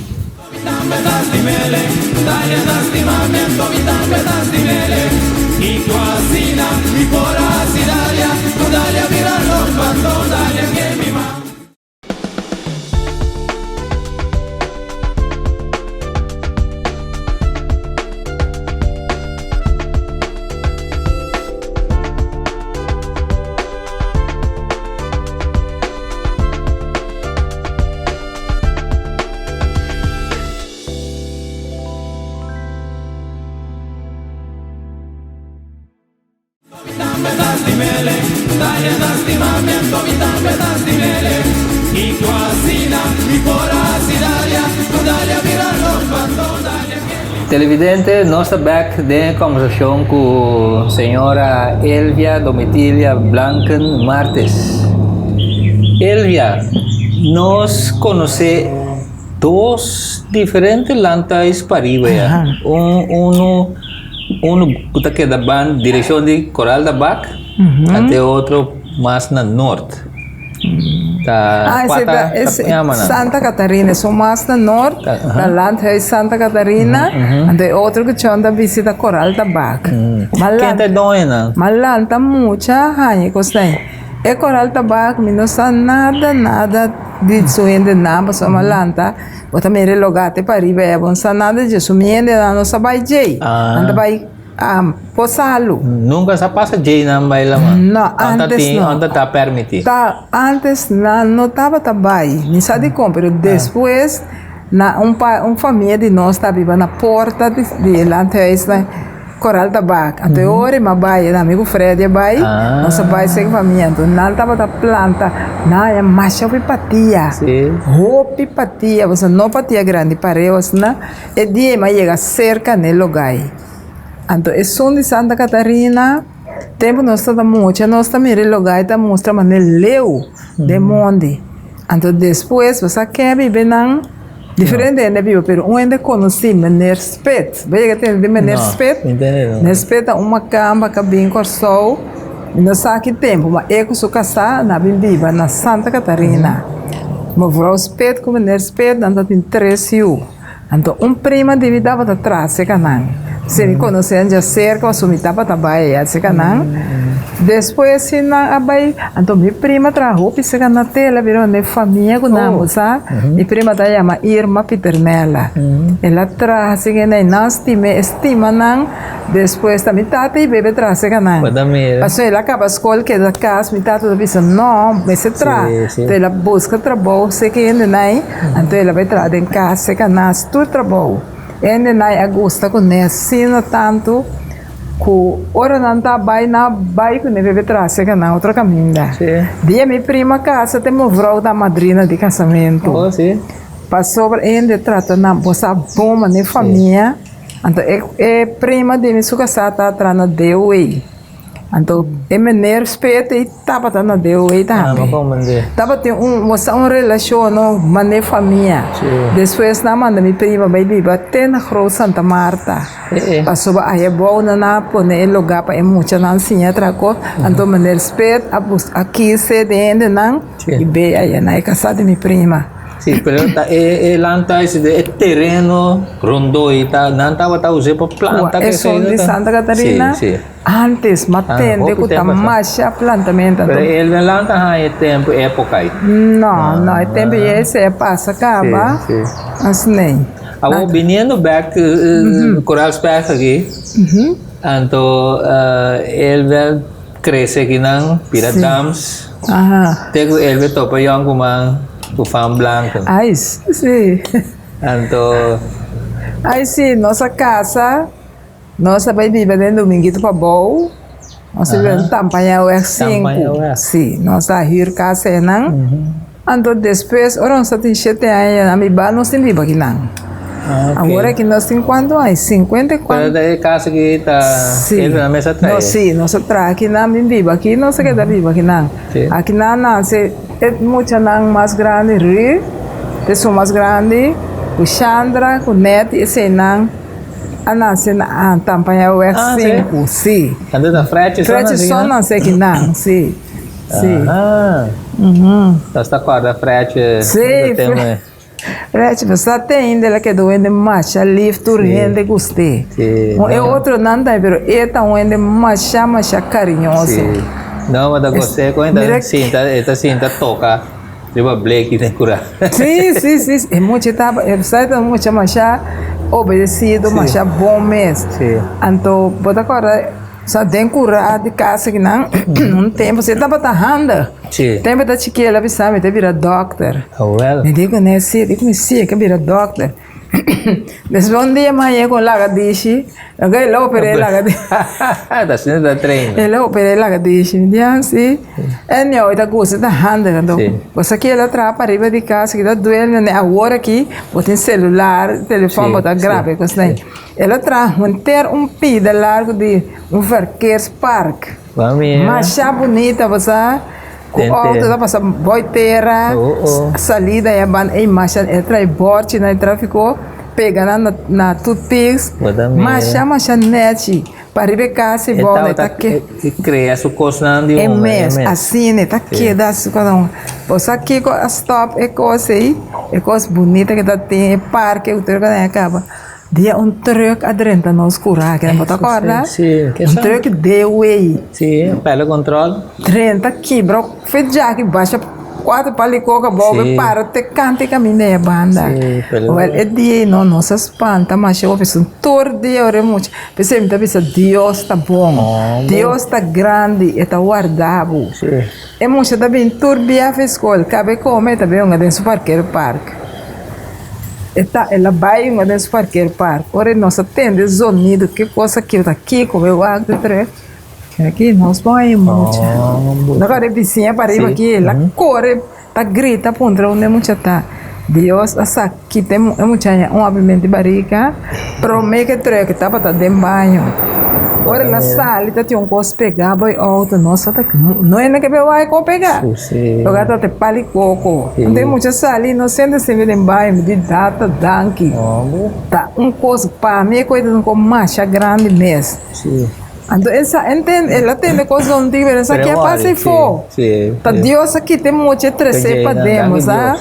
Televidente, nos ta bek den e kombersashon ku señora Elvia Domitilia Blanken Martes. Elvia, nos konosé dos diferente lantais pariba ya. Un uno uno ku ta keda ban direkshon di Koral Tabak, ante otro mas na nort. Ta Ah, kua ese ta ta ese yama nan? Santa Catarina, esun mas na nort, ta Landhuis Santa Catarina, anto e otro ku Chon ta bisti ta Koral Tabak. Ken ta e doñonan? Ma lanta mucha haña e kos ei. E Koral Tabak mi no sa nada nada di su hendenan pasobra mi a lanta bo ta mira e lugá te pariba ei bo no sa nada di dje, su mi hendenan no sa bai djei, nan ta bai. Posalu. Nunca sa pasa djei nan bai lama? No, antes no. Anta ta permiti? Ta, antes nan no tabata bai, mi sa dikon, pero despues na un pa un famia di nos ta biba na porta di di e landhuis na Koral Tabak. Anto e ora mi a bai, mi ku Freddy a bai, nos a bai serka famia, anto nan tabata planta, nan haña masha hopi patia, hopi patia, pasobra no patia grandi, pareu asina, e dia mi a yega serka n'e logai. Anto esun di Santa Catarina, tempu nos tabata mucha nos ta mira e lugá i ta mustra manera leu den mondi. Anto despues bo sa ken a biba einan? Diferente hende a biba, pero un hende konosí, Meneer Spit. Bo yega tende di Meneer Spit? Meneer Spit ta un makamba ku a bin Kòrsou, mi no sa ki tempu, ma e ku su kasá nan a bin biba na Santa Catarina. Mevrouw Spit ku Meneer Spit nan tatin tres yu. Anto un prima di mi tabata tras cerca nan. Si mi conoce nan djacerca pasobra mi tabata bai allá cerca nan. Despues si nan a bai, anto mi prima traha hopi cerca na tela bira un famia cu nan bo sa. Mi prima ta yama Irma Pieternella. El a traha cerca nan y nan stima e stima nan. Despues ta mi tata y bebe traha cerca nan. Pasobra el a caba scol keda cas mi tata ta bisa no mester traha. Enton el a busca trabou cerca hende nan. Anto el a bai traha den kas, e kanas tur trabou. Hende nan a gusta kuné asina tantu ku ora nan ta bai nan a bai kuné bebe traha serka nan otro kaminda. Dia mi prima kasa te mevrou ta madrina di kasamentu. Pasobra hende trata nan bo sa bon manera famia. Anto e prima di mi su kasá ta traha na DOE. Anto e meneer spet ei tabata na DOE tambe. Tabatin un bo sa un relashon no mane famia. Despues nan a manda mi prima bai biba te na Groot Santa Marta. Pasobra aya bou nan a pone e lugá pa e muchanan siña traha kos. Anto meneer spet a bus a kise di hendenan i bay aya na e kasa di mi prima. Sí, pero ta e e landhuis de e tereno rondó i ta nan tabata us'é pa planta Kua esun di Santa Catarina? Sí, sí. Antes m'a tende ku ta masha plantamento anto. Pero el no lanta haña e tempu e época ei. No, no, e tempu ei esei a pasa kaba. Sí, sí. Asina ei. Awor biniendo bek Koraalsberg aki, anto el bel krese akinan, bira dams. Te ku el be topa yònkuman ku fan blanku. Ai, si. Anto. Ai, si, nos a kasa, nos a bai biba den Dominguito Pabou. Nos a biba den Tampañaweg sinku. Si, nos a hür kas einan. Anto despues ora nos ta tin shete aña a mi ba nos tin biba akinan. Awor aki nos tin kuantu aña? Sinkuenta i kuantu. Pero ta e kas aki ta Sí. na mesa trae? No, sí, nos a traha akinan bin biba aki, nos a keda biba akinan. Akinan nase e muchanan mas grandi Ruth, esun mas grandi, ku Shandra, ku Netty, eseinan a nase na Tampañaweg sinku, sí. Anto ta Fretchie son nase akinan? Fretchie son nase akinan, sí. Sí. Aha. Nos ta corda Fretchie. Sí, Fretchie, pero sa te ainda el a keda un hende masha lif, tur hende gust'é. Sí. Un e otronan tambe, pero e ta un hende masha, masha cariñoso. Sí. No, ma ta gost'é con e ta sinta, e ta sinta toca riba bleki den cura. Sí, sí, sí. E mucha taba, e sa ta un mucha masha obedecido, masha bon mes. Sí. Anto, bo ta corda. Sa den kura di kas akinan un tempu si e tabata handig. Sí. Tempu e ta chikí el a bisa mi ta bira dòkter. Awel. Mi di kuné si, di ku mi si e ke bira dòkter. Despues un dia mi hañ'é ku un lagadishi, loke el a oper'é e lagadishi. Ta asina ta train. El a oper'é e lagadishi. Mi di ah si. Anyhow e ta gusta e ta handig anto. Sí. Bo sa ki el a traha pariba di kas ki ta duel mi awor aki bo tin selular, telefòn bo ta graba e kosnan. El a traha henter un pida largu di un verkeerspark. Masha bunita bo sa, ku outo ta pasa boi tera, salida ya ban ey masha el traha e borchinan di trafiko pega nan na toothpicks, masha masha nechi. Pariba e kas e bou, e ta ke. E krea su kosnan di E mes, asina e ta keda su kosnan. Bo sa kiko a stòp e kos ei? E kos bunita ke ta tin, e parke ku tur kos a kaba. Dia un trùk a drenta nos kura, bo ta kòrda? Un trùk dewey. Sí, pèrdè kòntròl. Drenta kibra fe djaki basha kuater pal di koka abou be para te kanta e kaminda e banda. Wèl e dia ei no nos a spanta masha hopi pasobra tur dia ora e mucha p'esei mi ta bisa Dios ta bon Dios ta grandi e ta warda bo. E mucha ta bin tur bia for skol kaba e kome e ta bin hunga den su parker park e ta el a bai hunga den su parker park ora nos a tende zonido ke kos aki ta kiko bo e wak ta trek. Aki nos por haña mucha. No kore bisiña pa riba aki, el a kore ta grita puntra unda e mucha ta. Dios a sa kita e mucha haña un abrimento di barika prome ke trek tabata den baño. Ora el a sali ta tin un kos pega bo e outo, nos ta no hende ke por wak e kos pega. Loke ta te pali koko. Anto e mucha sali inosente siempre den baño, mi di tata danki. Ta un kos pa mi e kos ta un kos masha grandi mes. Anto el sa enten el a tende cos donti pero el sa ke a pasa efo. Ta Dios a kita e mucha e trece paden bo sa.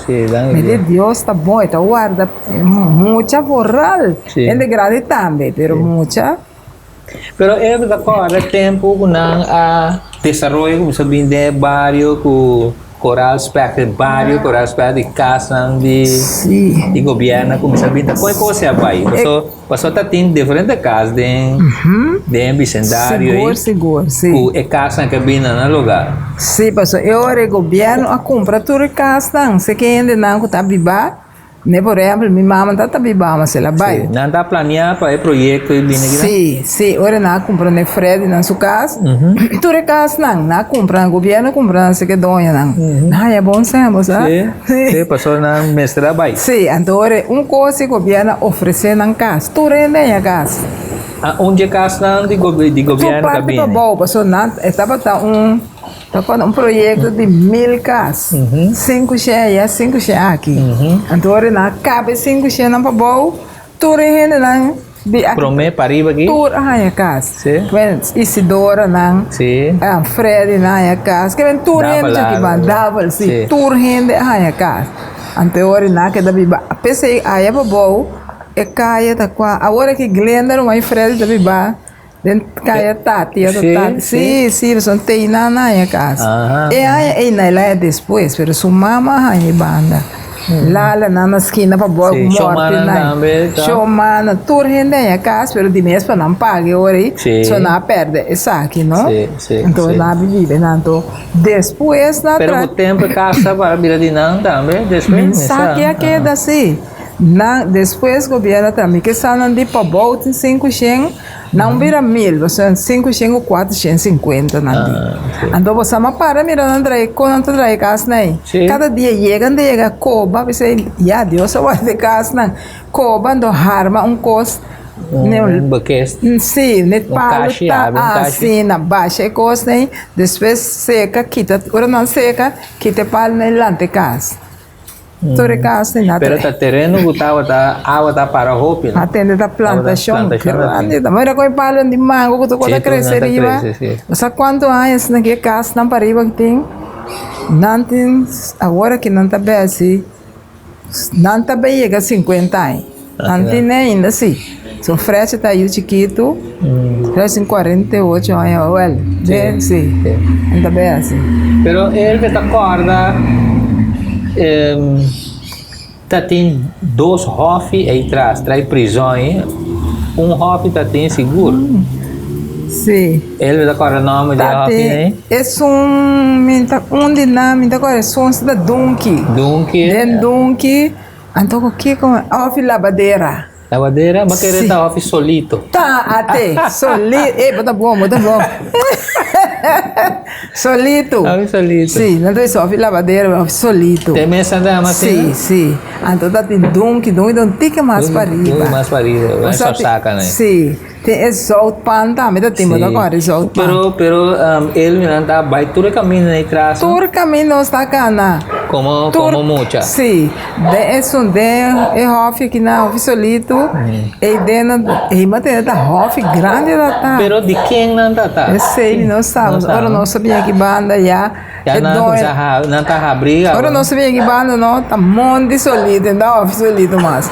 Mi di Dios ta bon e ta warda mucha vooral hende grandi tambe pero mucha. Pero e ta corda tempo cu nan a desaroyo cuminsa bin den e bario cu Coral Spect e bario Coral Spect di casnan di di gobierno a cuminsa bin ta con e cos a bay paso paso ta tin diferente cas den den e bicendario Sigur sigur si. Cu e casnan ke bin na nan lugar. Si paso e ora e gobierno a cumpra tur e casnan si ke hendenan cu ta biba Ne por ehempel mi mama ta ta biba mas el a bai. Sí, nan ta planea pa e proyecto y bini aki nan? Sí, sí, ora nan a cumpra ne Freddy nan su cas, tur e casnan nan a cumpra, nan gobierno a cumpra nan si ke doñonan. Nan haya bon sèn, bo sa? Sí, sí, pasobra nan mester a bai. Sí, anto ora un cos si gobierno a ofrece nan cas, tur hende haña cas. Ah, un dje casnan di di gobierno ta bini? Tur parti pabou, pasobra nan e tabata un. Ta cuando un proyecto di mil cas, cinco shen aya, cinco shen aki. Anto ora nan a caba e cinco shennan pa bou, tur e hendenan di aki. Prome pa riba aki? Tur a haña cas. Si. Bueno, Isidoranan, Si. Freddynan a haña cas. Ke men tur hende djaki ban, Davel, si. Tur hende a haña cas. Anto ora nan a keda biba. P'esei aya pa bou, e caya ta cua. Awor aki Glenda ruman y Freddy ta biba. Den kaya Tati otro Tati. Sí, sí, pasobra tei nan a haña kas. E haña ei na el haña despues, pero su mama a haña e banda. Lala nan na skina pa bòrg mòrti nan. Shomana, tur hende haña kas, pero di mes pa nan paga e ora ei, so nan a pèrdè esaki, no? Anto nan a bibi den nan. Anto despues nan a Pero ku tempu e kas a para bira di nan tambe despues? Mensaki a keda si. Nan despues gobièrnu a traha mi ke sa nan di pabou tin 500. Nan bira mil, pasobra 500 ku 450 nan di. Anto bo sa ma para mira nan trae kon nan ta trae kasnan ei. Kada dia yega nan ta yega koba bisa ya Dios a warda e kasnan. Koba anto harma un kos Un bakes. Si, ne palu ta asina basha e kosnan ei despues seka kita ora nan seka kita e palunan ei lanta e kas. Tur e kas ni nada. Pero ta tereno ku tabata awa ta para hopi no? Atende ta plantashon grandi. Ta mira kon e palo di mango ku tur kos ta krese riba. Bo sa kuantu aña asina ki e kasnan pariba ki tin? Nan tin awor aki nan ta besi nan ta bin yega sinkuenta aña. Nan tin ainda si. Su Frechi ta yu chikitu, Frechi tin 48 aña, wel, de, si, nan ta bay asi. Pero el ke ta kòrda ta tin dos hòfi ei tras, tras e prizòn ei, un hòfi ta tin sigur. Si. El ta kòrda nòmber di e hòfi ei? Esun, mi ta, un di nan mi ta kòrda esun ta Dunki. Dunki. Den Dunki. Anto ku kiko òf labadera. Labadera? Bo kere ta òf solito? Ta ate solito e bo ta bon bo ta bon solito. Òf solito. Si nan ta bisa òf labadera òf solito. Te mesa ta ama asina? Si si anto ta tin dunki dunki ta un tiki mas pa riba. Dunki mas pa riba sòrsaka nan. Si tin e zoutpan tambe ta tin bo ta kòrda e zoutpan. Pero pero el minan ta bai tur e kaminda ei tras. Tur kaminda nos ta kana. Como como mucha. Sí, den esun den e hòfi aki na hòfi Solito, ei den nan ei mantene ta hòfi grandi ta ta. Pero di ken nan ta ta? Esei mi no sa, ora nos a bini aki banda ya Ya nan a kuminsá nan ta habri Ora nos a bini aki banda no ta monti Solito, no ta hòfi Solito mas.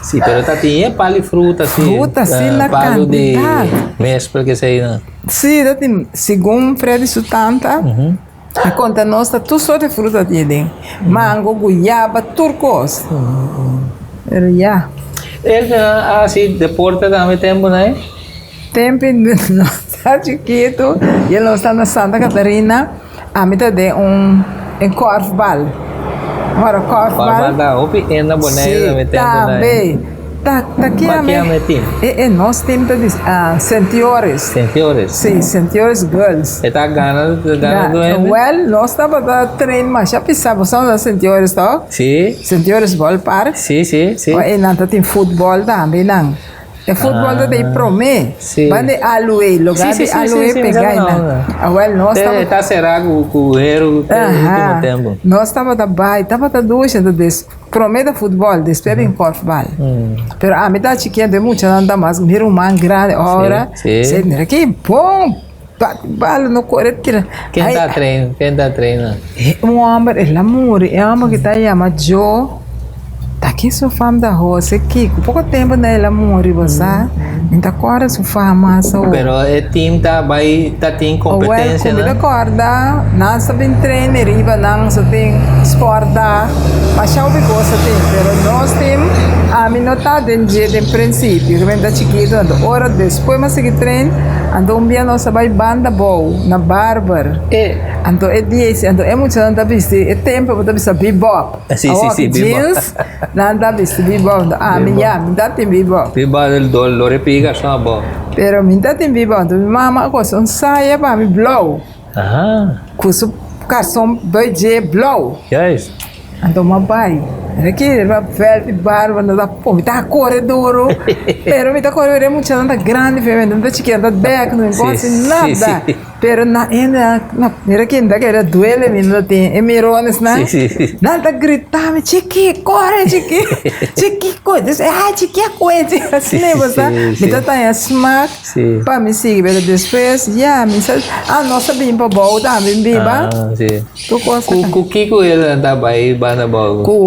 Sí, pero ta tin e palo di fruta sí. Fruta sí na kantidat. Palo di mespel kesei nan. Sí, ta tin, segun Freddy su tanta. A konta nos ta tur sort di fruta tin aden, mango, guyaba, tur kos. Pero ya. El a hasi deporte tambe tempu nan? Tempu nos ta chikitu y nos ta na Santa Catarina, ami ta den un en korfbal. Ora korfbal. Korfbal ta hopi enda Boneiru tambe tempu nan. Si, tambe. Ta ta Kua kiami? kiami e team? E e nos team ta di Sentiores. Sentiores. Si, Sentiores Girls. E ta gana gana tur hende? Well, nos tabata train masha pisa, bo sa unda Sentiores ta? Si. Sentiores Ballpark. Si, si, si. E nan ta tin futbol tambe nan. E futbol ta di prome. Si. Banda di Aloe, lugar di Aloe pega einan. Awel nos tabata. E ta sera ku ku heru te ultimo tempo. Nos tabata bai, tabata dushi, entonces Prome ta futbol, despues bin korfbal. Pero ami ta chikiento, e muchanan ta mas, mi ruman grandi ora, se mira ki bon bati bal, no kore tira. Ken ta train? Ken ta traina? Un homber, el a muri, e homber ki ta yama Joe, ta ki su fam ta Jose Kiko, poko tempo na el a muri, bo sa, mi ta kòrda su fam mas awo. Pero e team ta bai, ta tin competencia nan? Awel, ku mi ta kòrda, nan sa bin train e riba nan sa tin sport da, masha hopi kos sa tin, pero nos tin, ami no ta den dje den prinsipio, mi ta chikitu, anto ora despues mi a sigui train, anto un bia nos a bai banda bou, na Barber, anto e dia esi, anto e muchanan ta bisti, e tempo bo ta bisa bebop, awor ki jeans, nan ta bisti bebop, anto ami ya, mi ta tin bebop. Bebop, lo repiga so abou. Pero mi ta tin biba anto mi mama a kosa un saya pa mi blou. Aha. Ku su karson bai dje blou. Juist. Anto mi a bai. Mi kere riba vèlt di barba no ta pon. Mi ta kore duru. Pero mi ta kore ora e muchanan ta grandi fe mi ta chikitu ta bèk no mi por hasi nada. Pero na hende na mira kin ta kere duele mi no tin e mirones nan. Nan ta grita mi chiki kore chiki chiki kore dus ai chiki a kue asina bo sa mi ta taña smak pa mi sigui pero despues ya mi sa ah nos a bin pa bou tambe biba tur kos Ku kiko el ta bai banda bou? Ku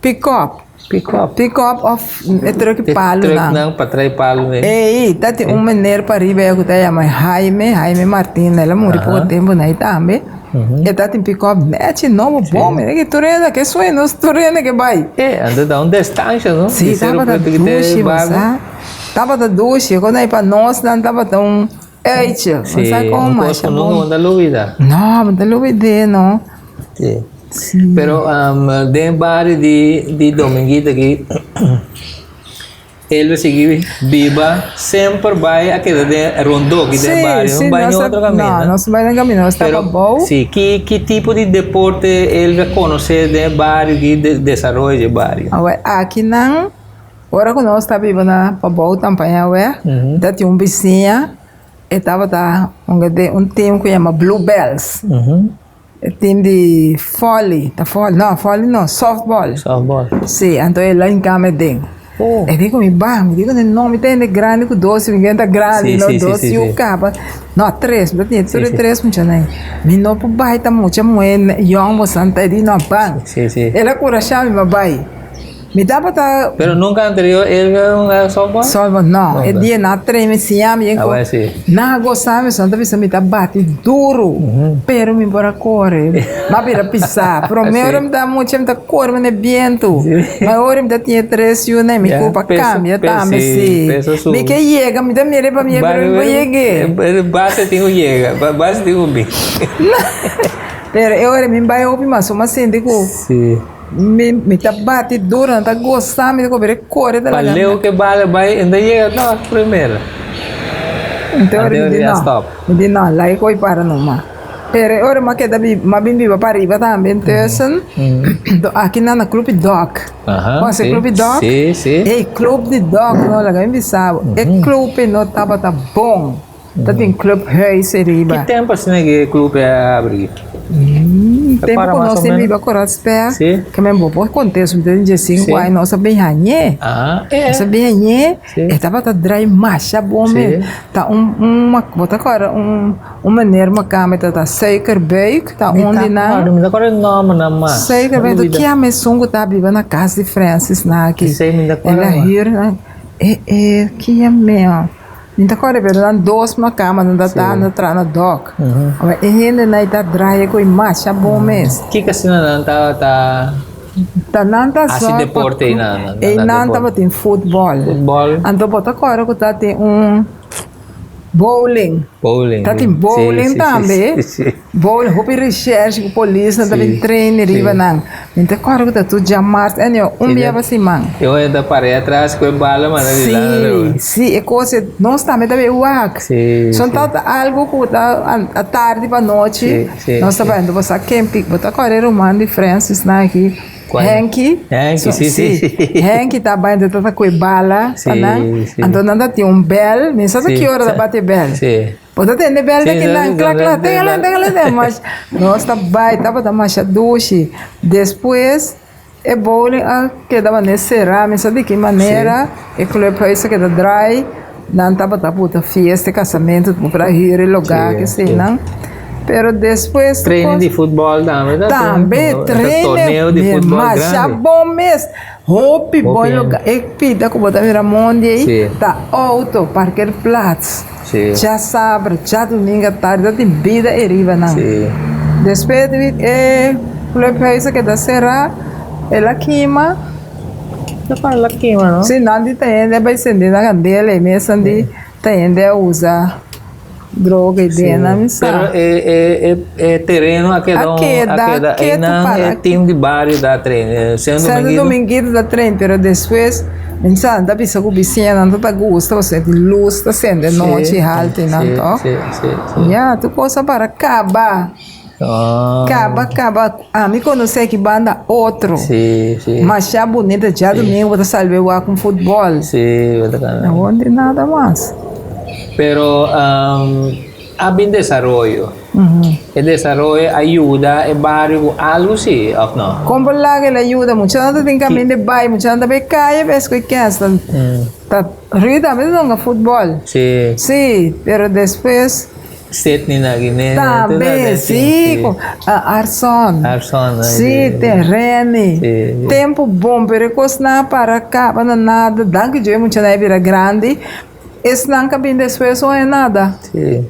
pick up. Pick up. Pick up of e truck di palu Truck nan. nan pa trae palu den. Ey, ta tin un meneer pariba ya ku ta yama Jaime, Jaime Martin, el a muri poko tempu na ei tambe. E ta tin pick up nechi nobo bon, mira ki tur hende ke sueño, tur hende ke bai. E, anto ta un destansha no? Si, tabata dushi bo sa, tabata dushi, ku pa nos nan tabata un uitje, bo sa Si, kon un kos masha ku nunka bon. bo ta lubida. No, bo ta lubid'é no. Si. Pero den bario di di Dominguito aki el lo sigui biba semper bai a keda den rondó aki den bario no bai niun otro kaminda. No, nos bai den kaminda nos taba bou. Si, ki ki tipo di deporte el a konosé den e bario aki den desaroyo di e bario? Awor akinan ora ku nos ta biba na Pabou Tampaña awe ta tin un bisiña e tabata un tim ku yama Blue Bells. E team di volley, ta volley, no volley no, softball. Softball. Si, anto e la hinca mi den. Oh. E di cu mi ba, mi di cu no, mi ta hende grandi cu dos yu, mi ta grandi, Si, no, si, si, dos si, yu si. caba. No, tres, mi ta tene tur Si, e si. tres muchanan. Mi no por bai, ta mucha muhe yong boso ta, e di no, ban. Si, si. El a curasha mi pa bai. Mi tabata. Pero nunca anterior el a hunga softball? Softball no. E dia nan a train mi siña mi Ah, bueno, si. Nan a gosa mi, nan ta bisa mi ta bati duro. Pero mi por a kore. Mi a bira pisa. Prome ora mi ta mucha mi ta kore manera bientu. Ma ora mi ta tin e tres yu nan mi Ya, ku pa peso, cambia peso, tambe si, si. peso subi. Mi ke yega mi ta mira pa mi pero mi por yeg'e. Base tin ku yega, base tin ku bin. Pero e ora mi bai hopi mas, mi a sinti ku. Si. Mi mi ta bati duro, nan ta gosa mi ta kobra e kore ta Pa laga. leu ke bala bai e ta yega tòg primero. Anto ora mi Anto di ya no, stop. mi di no, laga e koi para numa. Pero e ora mi a keda bi mi a bin biba pariba tambe intussen, anto aki nan na club di dòk. Aha, Konose si, club di dòk? si, si. Ey, club di dòk no, laga mi bisa bo, e club ei no tabata bon. Ta tin clubhuis ariba. Ki tempo asina ki e club a abri? Tempo ku nos tin biba Coral Spur, ke men bo por konta esun den diesinku aña nos a bin hañ'é. Nos a bin hañ'é, e tabata drai masha bon mes. Ta un un bo ta kòrda un un meneer makamba ta ta Suikerbuik ta un di nan. Mi ta kòrda e nòmbernan mas. Suikerbuik, ta kier esun ku ta biba na kas di Francis nan aki. El a hür nan, e e kier meo. Mi ta kòrda pero nan dos makamba nan ta ta nan ta traha na dòk. Awor e hendenan ei ta draai ku e masha bon mes. Kiko asina nan ta ta Ta nan ta hasi sòr pa deporte einan? Nan Einan deporte. tabatin futbòl. Futbòl. Anto bo ta kòrda ku tatin un bowling. Bowling. Tatin bowling Si, si, tambe. si, si. Bowling, hopi recherche ku polisnan ta bin Si, train riba si. nan. Mi ta kòrda ku ta tur djamars anyhow un Si, bia pa siman. E ora ta par'é atras ku e bala manda di lana Sí, riba. sí, e kos e nos tambe ta bay wak. Si, Son si. ta algu ku ta atardi pa nochi Si, si, nos ta si. bai anto bo sa ken pik bo ta kòrda e ruman di Francis nan aki Kual? Henky. Henky, si, si, si. Henky ta bai anto ta ta ku e bala pa Si, nan. si. Anto nan ta tin un bèl, mi sa ta Si, ki ora ta bati e bèl. Si. Bo ta tende bel Sí, di kinan, sí, kla kla, sí, tengele, tengele, tengele. Mas nos ta bai, tabata masha dushi. Despues e bowling a keda manera será, mi sa di ki manera e clubhuis a keda drai, nan tabata puta fiesta, casamentu, bo por a hür e lugá, Sí, keseinan. Pero despues Training di futbol tambe ta Tambe, training, torneo di futbol masha grandi. bon mes. Hopi bon Hopi. lugá. E pida ku bo ta mira mondi ei Sí. ta outo, parkeerplaats. Sí. Djasabra, djadumingu atardi ta tin bida e riba nan. Sí. Despues di e clubhuis a keda será, el a kima. Ta para el a kima, no? Sí, nan di ta hende a bai sende na kandela e mes nan di ta hende a usa droga i den nan mi sa. Pero e e e e tereno a keda A keda, a keda ketu einan para. e team di bario ta train. Sendo Sendo Dominguito. Dominguito ta train, pero despues mi sa nan ta bisa ku bisiñanan ta ta gusta pasobra tin lus ta sende nochi haltu i nan Sí, tok. sí, sí, sí. Ya, tur kos a para kaba. Ah. Kaba, kaba. Ami konosé aki banda otro. Sí, sí. Masha bunita. Djadumingu bo ta salba e wak un futbòl. Sí, bo ta kana. Awor no tin nada mas. Pero a bin desaroyo. E desaroyo a yuda e bario ku algu sí òf no? Kon por laga el a yuda? Muchanan ta tin kaminda di bai, muchanan ta bai kaya bes ku e kens. Ta Rudy tambe ta hunga futbòl. Sí. Sí, pero despues. Sidney na Guinea. Tambe, sí, ku Arson. Arson, sí. Te Rene. Sí. Tempu bon, pero e kosnan a para kaba na nada. Danki Dios e muchanan a bira grandi. Esnan ku a bin despues no haña nada. Sí.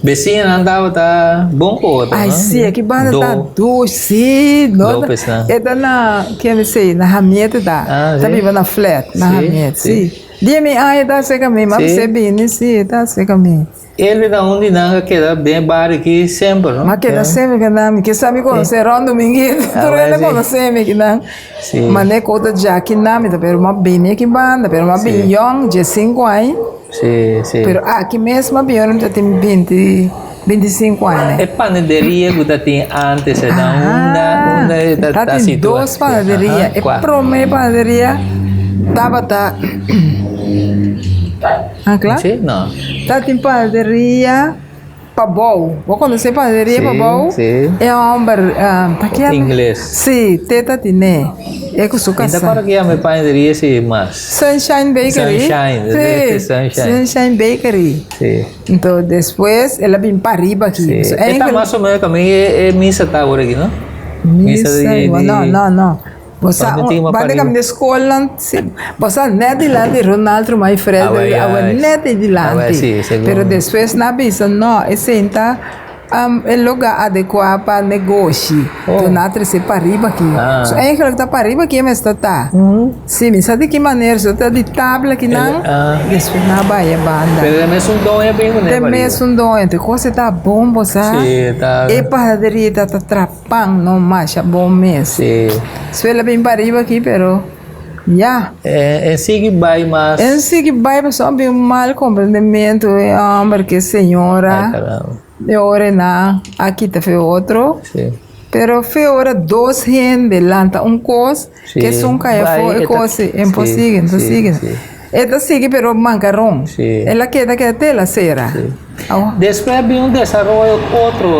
Besiñanan tabata bon ku otro, no? Ay, sí, aki banda ta dushi. Sí, no. E ta na, kier mi sey, na Hamiet e ta. Ah, sí? Ta biba na flat, na Hamiet, sí. Dia mi aña e ta aserka mi, m'a bis'é bini, sí, e ta aserka mi. Elvi ta un di nan a keda den e bario aki semper, no? M'a keda semper ku nan. Mi ke sa mi konosé Ron Dominguito. Tur hende konosé mi kinan. Manera ku ta dja kinan mi ta pero m'a bini aki banda, pero m'a bin yòn, diesinku aña. Pero aki mes m'a bin ora mi ta tin binti, bintisinku aña. E panaderia ku ta tin antes e ta unda, unda e ta Ta tin situa? dos panaderia. E promé panaderia tabata. Ah, kla? Sí, no. Ta tin panaderia Pabou. Bo konosé panaderia Sí, Pabou? sí. E hòmber, ta kier? Ingles. Sí, teta tiné. E ku su Mi ta kasá. kòrda ku yama e panaderia si mas. Sunshine Bakery. Sunshine, Sí, Sunshine. Sunshine Bakery. Sí. Enton despues el a bin pariba aki. Sí. So, E ta eigenlijk- mas o menos kaminda e misa ta awor aki, no? Misa, di- no, di- no, no. Bo sa, Donde tin banda pariba? kaminda skolnan, si, bo sa net dilanti Ronald Rumay Fred, Awe, ya, awe net Awe, dilanti. si, segun. Pero despues nan a bisa, no, esei ta e lugar adekuá pa negoshi. Oh. Enton nan a trese pariba aki. Ah. So eigenlijk ta pariba aki e mester ta. Si, mi sa di ki manera, so ta di tabla kinan, Ah. despues nan a bai e banda. Pero e mesun doño a bin kuné E pariba. mesun doño, te kos e ta bon, bo sa. Si, ta. E panaderia ta ta trap. Pan no masha bon mes. Sí. Suela bin pariba aki pero ya. E e sigui bai mas. En sigui bai pasobra bin un mal comprendimento e homber ke señora. Ay caramba. E ora nan a kita fe otro. Sí. Pero fe ora dos hende lanta un cos Sí. ke esun caya afo Bai e e ta cos e por sí, sigui, no ta sí, sigui. sí. E ta sigui pero mankaron. Sí. El a keda keda te el a sera. Awo. Despues a bin un desaroyo otro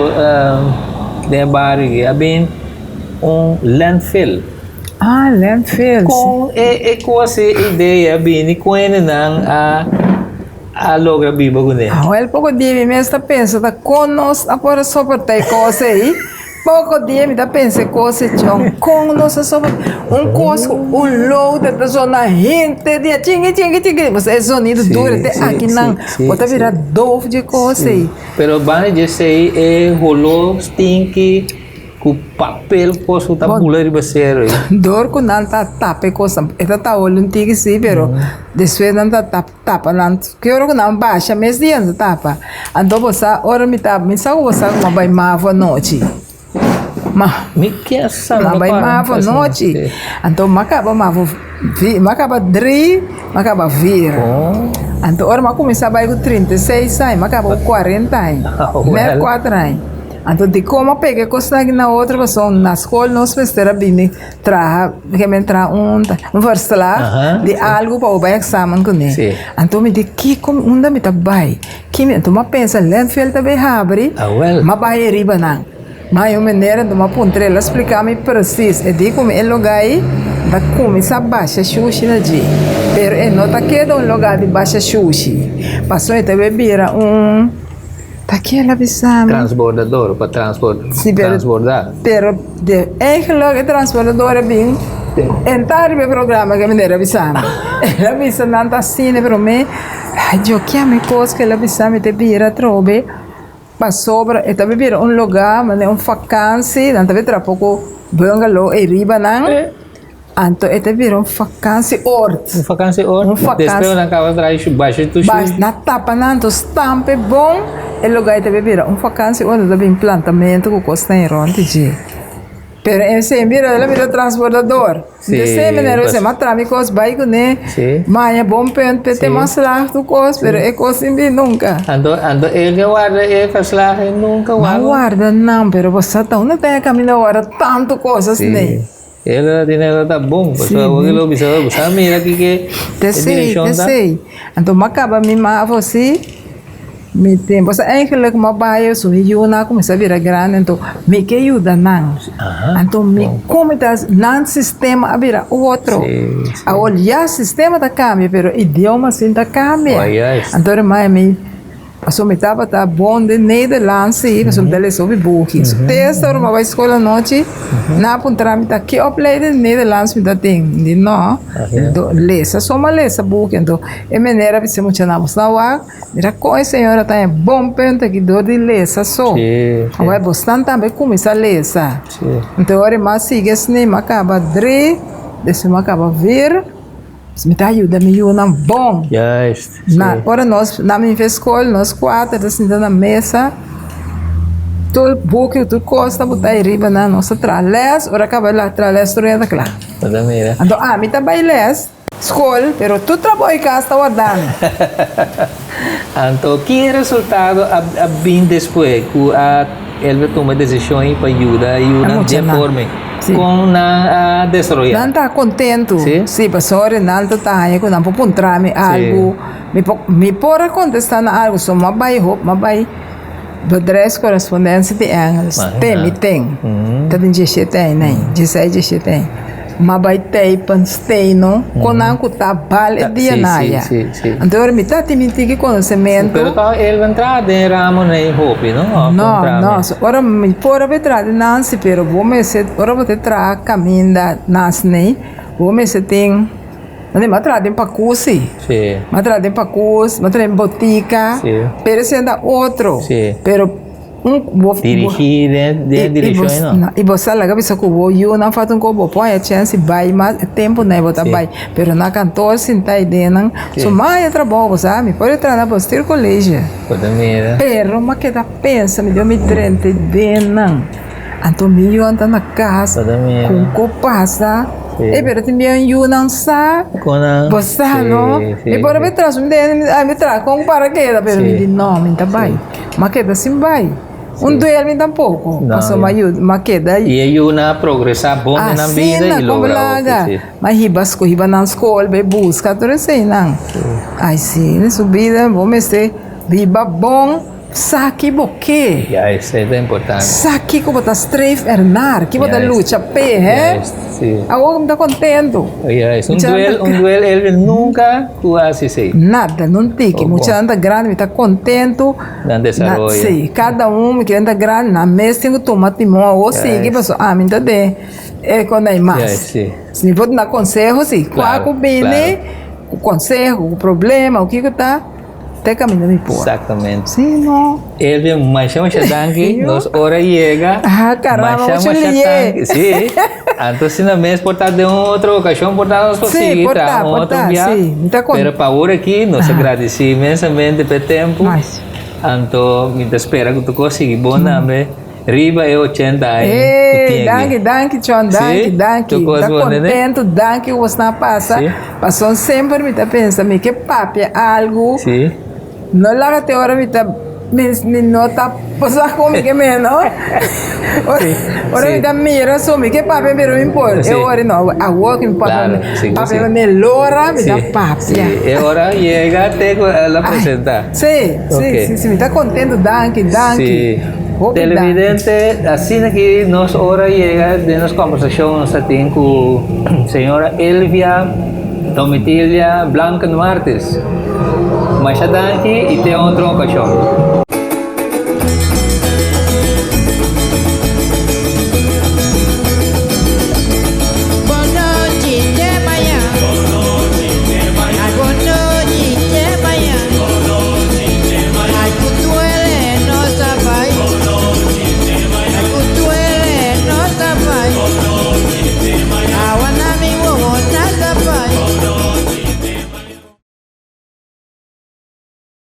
den e bario aki, a bin un landfill. Ah, landfill. Sí. Kon e e kos e idea a bini, kon hendenan a a logra biba kuné? Awel poko dia mi mes ta pensa ta kon nos a por a soporta e kos ei. Poko dia mi ta pensa e kos ei chon, kon nos a soporta un kos ku un loader ta zona henter dia chingi chingi chingi, pasobra e zonido dura te akinan, bo ta bira dof dje kos ei. Pero banda dje esei e holó stinky ku papel kos ku ta bula riba sero ei. Dor ku nan ta tapa e kosnan, e ta tahola un tiki si pero despues nan ta tapa. Tapa nan, ki ora ku nan basha mes dia nan ta tapa. Anto bo sa ora mi ta, mi sa ku bo sa ku mi a bai mavo anochi. Ma, Mi ke sa, mi a bai mavo anochi. Anto mi a kaba mavo vi, mi a kaba dri, mi a kaba vier. Anto ora mi a kuminsá bai ku 36 aña, mi a kaba ku kuarenta aña, nèt kuater aña. Anto dikon mi a pega e kosnan aki na otro pasobra na skol nos mester a bini. Traha, ke men traha un un verslag di algu pa bo bai eksamen kuné. Anto mi di kiko unda mi ta bai? Ki mi anto mi a pensa landfill ta bai habri, mi a bai ariba nan. Mi a haña un manera anto mi a puntra el a splika mi presis. E di ku mi e lugá ei ta kuminsá basha shushi na dje, pero e no ta keda un lugá di basha shushi, pasobra e ta bai bira un. Ta kier a bisa mi. Transbordador, pa transbordá. Pero de eigenlijk e transbordador a bin entá riba e programa ke meneer a bisa mi. El a bisa nan ta asina pero mi ay yo kia mi kos ke el a bisa mi ta bira atrobe pasobra e ta bira un lugá manera un fakansi nan ta bin traha poko bungalow ei riba nan. Anto e ta bira un vakantieoord. Un vakantieoord? Un vakantie. Despues nan kaba traha e basha tur shu. Nan tapa nan anto stamp e bon e lugar ta bira un vakantieoord nan ta bin plantamentu ku kosnan ei rond di dje. Pero e esei bira el a bira transbordador. Si. Di esei manera esei m'a traha mi kos bai kuné. Si. M'a haña bon punt p'e te mas slaag tur kos pero e kos sin bin nunka. Anto anto el ke warda e verslag ei nunka warda? M'a warda nan pero bo sa ta unda ta e kaminda warda tantu kos asina. El a tene el ta bon, pasobra awor ke lo bisa bo sa mira kiko e direkshon ta. Pesei, anto mi a kaba mi mavo si, mi tin, pasobra eigenlijk mi a bai su mi yunan a kuminsá bira grandi, anto mi ke yuda nan, anto mi komo ta nan sistema a bira otro, awor ya sistema ta kambia pero idioma sin ta kambia, anto hermano mi. Pasobra mi tabata bon den Nederlands, sí, pasobra mi ta lesa hopi buki. Te esta ora mi a bai skol anochi, nan a puntra mi ta ki opleiding Nederlands mi ta tin. Mi di no, lesa so mi a lesa buki. Anto e meneer a bisa muchanan, bos nan wak, mira kon e señora ta haña bon punto aki dor di lesa so. Awor bosnan tambe kuminsá lesa. Anto ora mi a sigui asina mi a kaba dri, despues mi a kaba vier. Mi ta yuda mi yunan bon. Juist, sí. Na ora nos na mi fe skol, nos kuater ta sinta na mesa, tur buki, tur kos ta botá ariba nan, nos ta traha lès, ora kaba la traha lès tur hende ta kla. Bo ta mira. Anto ami ta bai lès, skol, pero tur trabou di kas ta warda mi. Anto ki resultado a a bin despues ku a Elvia tuma desishon ei pa yuda yunan dje forma ei? Kon nan a desaroyá? Nan ta kontentu. Sí? Sí, pasobra nan ta ta haña ku nan por puntra mi algu. Mi por mi por a kontestá nan algu, so mi a bai hop, mi a bai bedrijfscorrespondentie di Engels. Te mi ten. Ta den diesshete aña nei, diesseis, diesshete aña. Mi a bai teipen steno kon nan ku ta bal e dia nan aya. Anto ora mi ta tin mi tiki konosementu. Pero tòg el a entra den e ramo nei hopi, no? No, no. Ora mi por a traha den nan si, pero bo mester, ora bo ta traha kaminda nas nei, bo mester tin, mi a traha den pakus si. Mi a traha den pakus, mi a traha den botika, pero esei ta otro. Pero. Dirigí den den direkshon ei no. I bo sa laga bisa ku bo yunan falta un kos bo por haña chèns di bai mas e tempunan ei bo ta bai pero na kantor sinta ei den nan su maya trabou bo sa mi por a traha na bestuurcollege Bo ta mira. Pero mi a keda pensa mi dios mi drenta ei den nan anto mi yunan ta na kas Bo ta mira. ku un kos pasa Sí. e pero tin bien yunan sa Kon nan bo sa no Sí, sí, mi por a sí. traha mi den mi traha kon para keda pero mi Sí. di no mi ta bai. M'a keda sin bai. Un duel mi tampoco. No, Paso m'a yuda, m'a keda. I e yunan a progresá bon den nan bida Asina i como logra hopi, laga. sí. M'a hiba sco, hiba nan scol, bai busca tur eseinan. Ai sí, den su bida bo mester biba bon, sa ki bo ke. Ya, esei ta importante. Sa kiko bo ta streef ernaar, ki bo ta Juist. lucha p'e, hè? Juist, sí. Awor mi ta contento. Juist, un Muchanan duel, ta un duel Elvin nunca cu haci esei. Nada, no tiki. Oh, bon. Muchanan ta grandi, mi ta contento. Nan desaroyo. Sí, cada un mi kere ta grandi, nan mes tin ku tuma timon awor sigui pasobra ami ta den e konai mas. Si mi por duna konseho si, kua ku bini ku konseho, ku problema ku kiko ta, te kaminda mi por. Exactamente. Si no. Elvia, masha masha danki, nos ora yega. Ah, caramba, Masha mucho masha lié. danki. Sí. Anto si na mes por ta den un otro ocasion por ta nos por Sí, sigui por traha ta, un por otro ta, bia. sí. Mi ta con- Pero pa awor aki nos a gradeci inmensamente p'e tempo. Mas. Anto mi ta spera cu tur cos sigui bon tambe riba e ochenta aña cu Ey, tin aki. danki, danki Chon, danki, Sí? danki. Tur Mi cos ta bon, nene? contento, danki cu bosnan a pasa. Sí. Pasobra semper mi ta pensa mi ke papia algo. Sí. No laga te ora mi ta mi mi no ta sa con mi ke meno. Ora mi ta mira so mi ke papia pero mi por e ora no awor ki mi papia papia mi lora mi ta papia. E ora yega te cu el a presenta. Si si si mi ta contento danki danki. Hopi danki. Televidente asina ki nos ora yega den nos combersacion nos ta tin cu señora Elvia Domitilia Blanken Martis. Masha danki y te otro ocasion.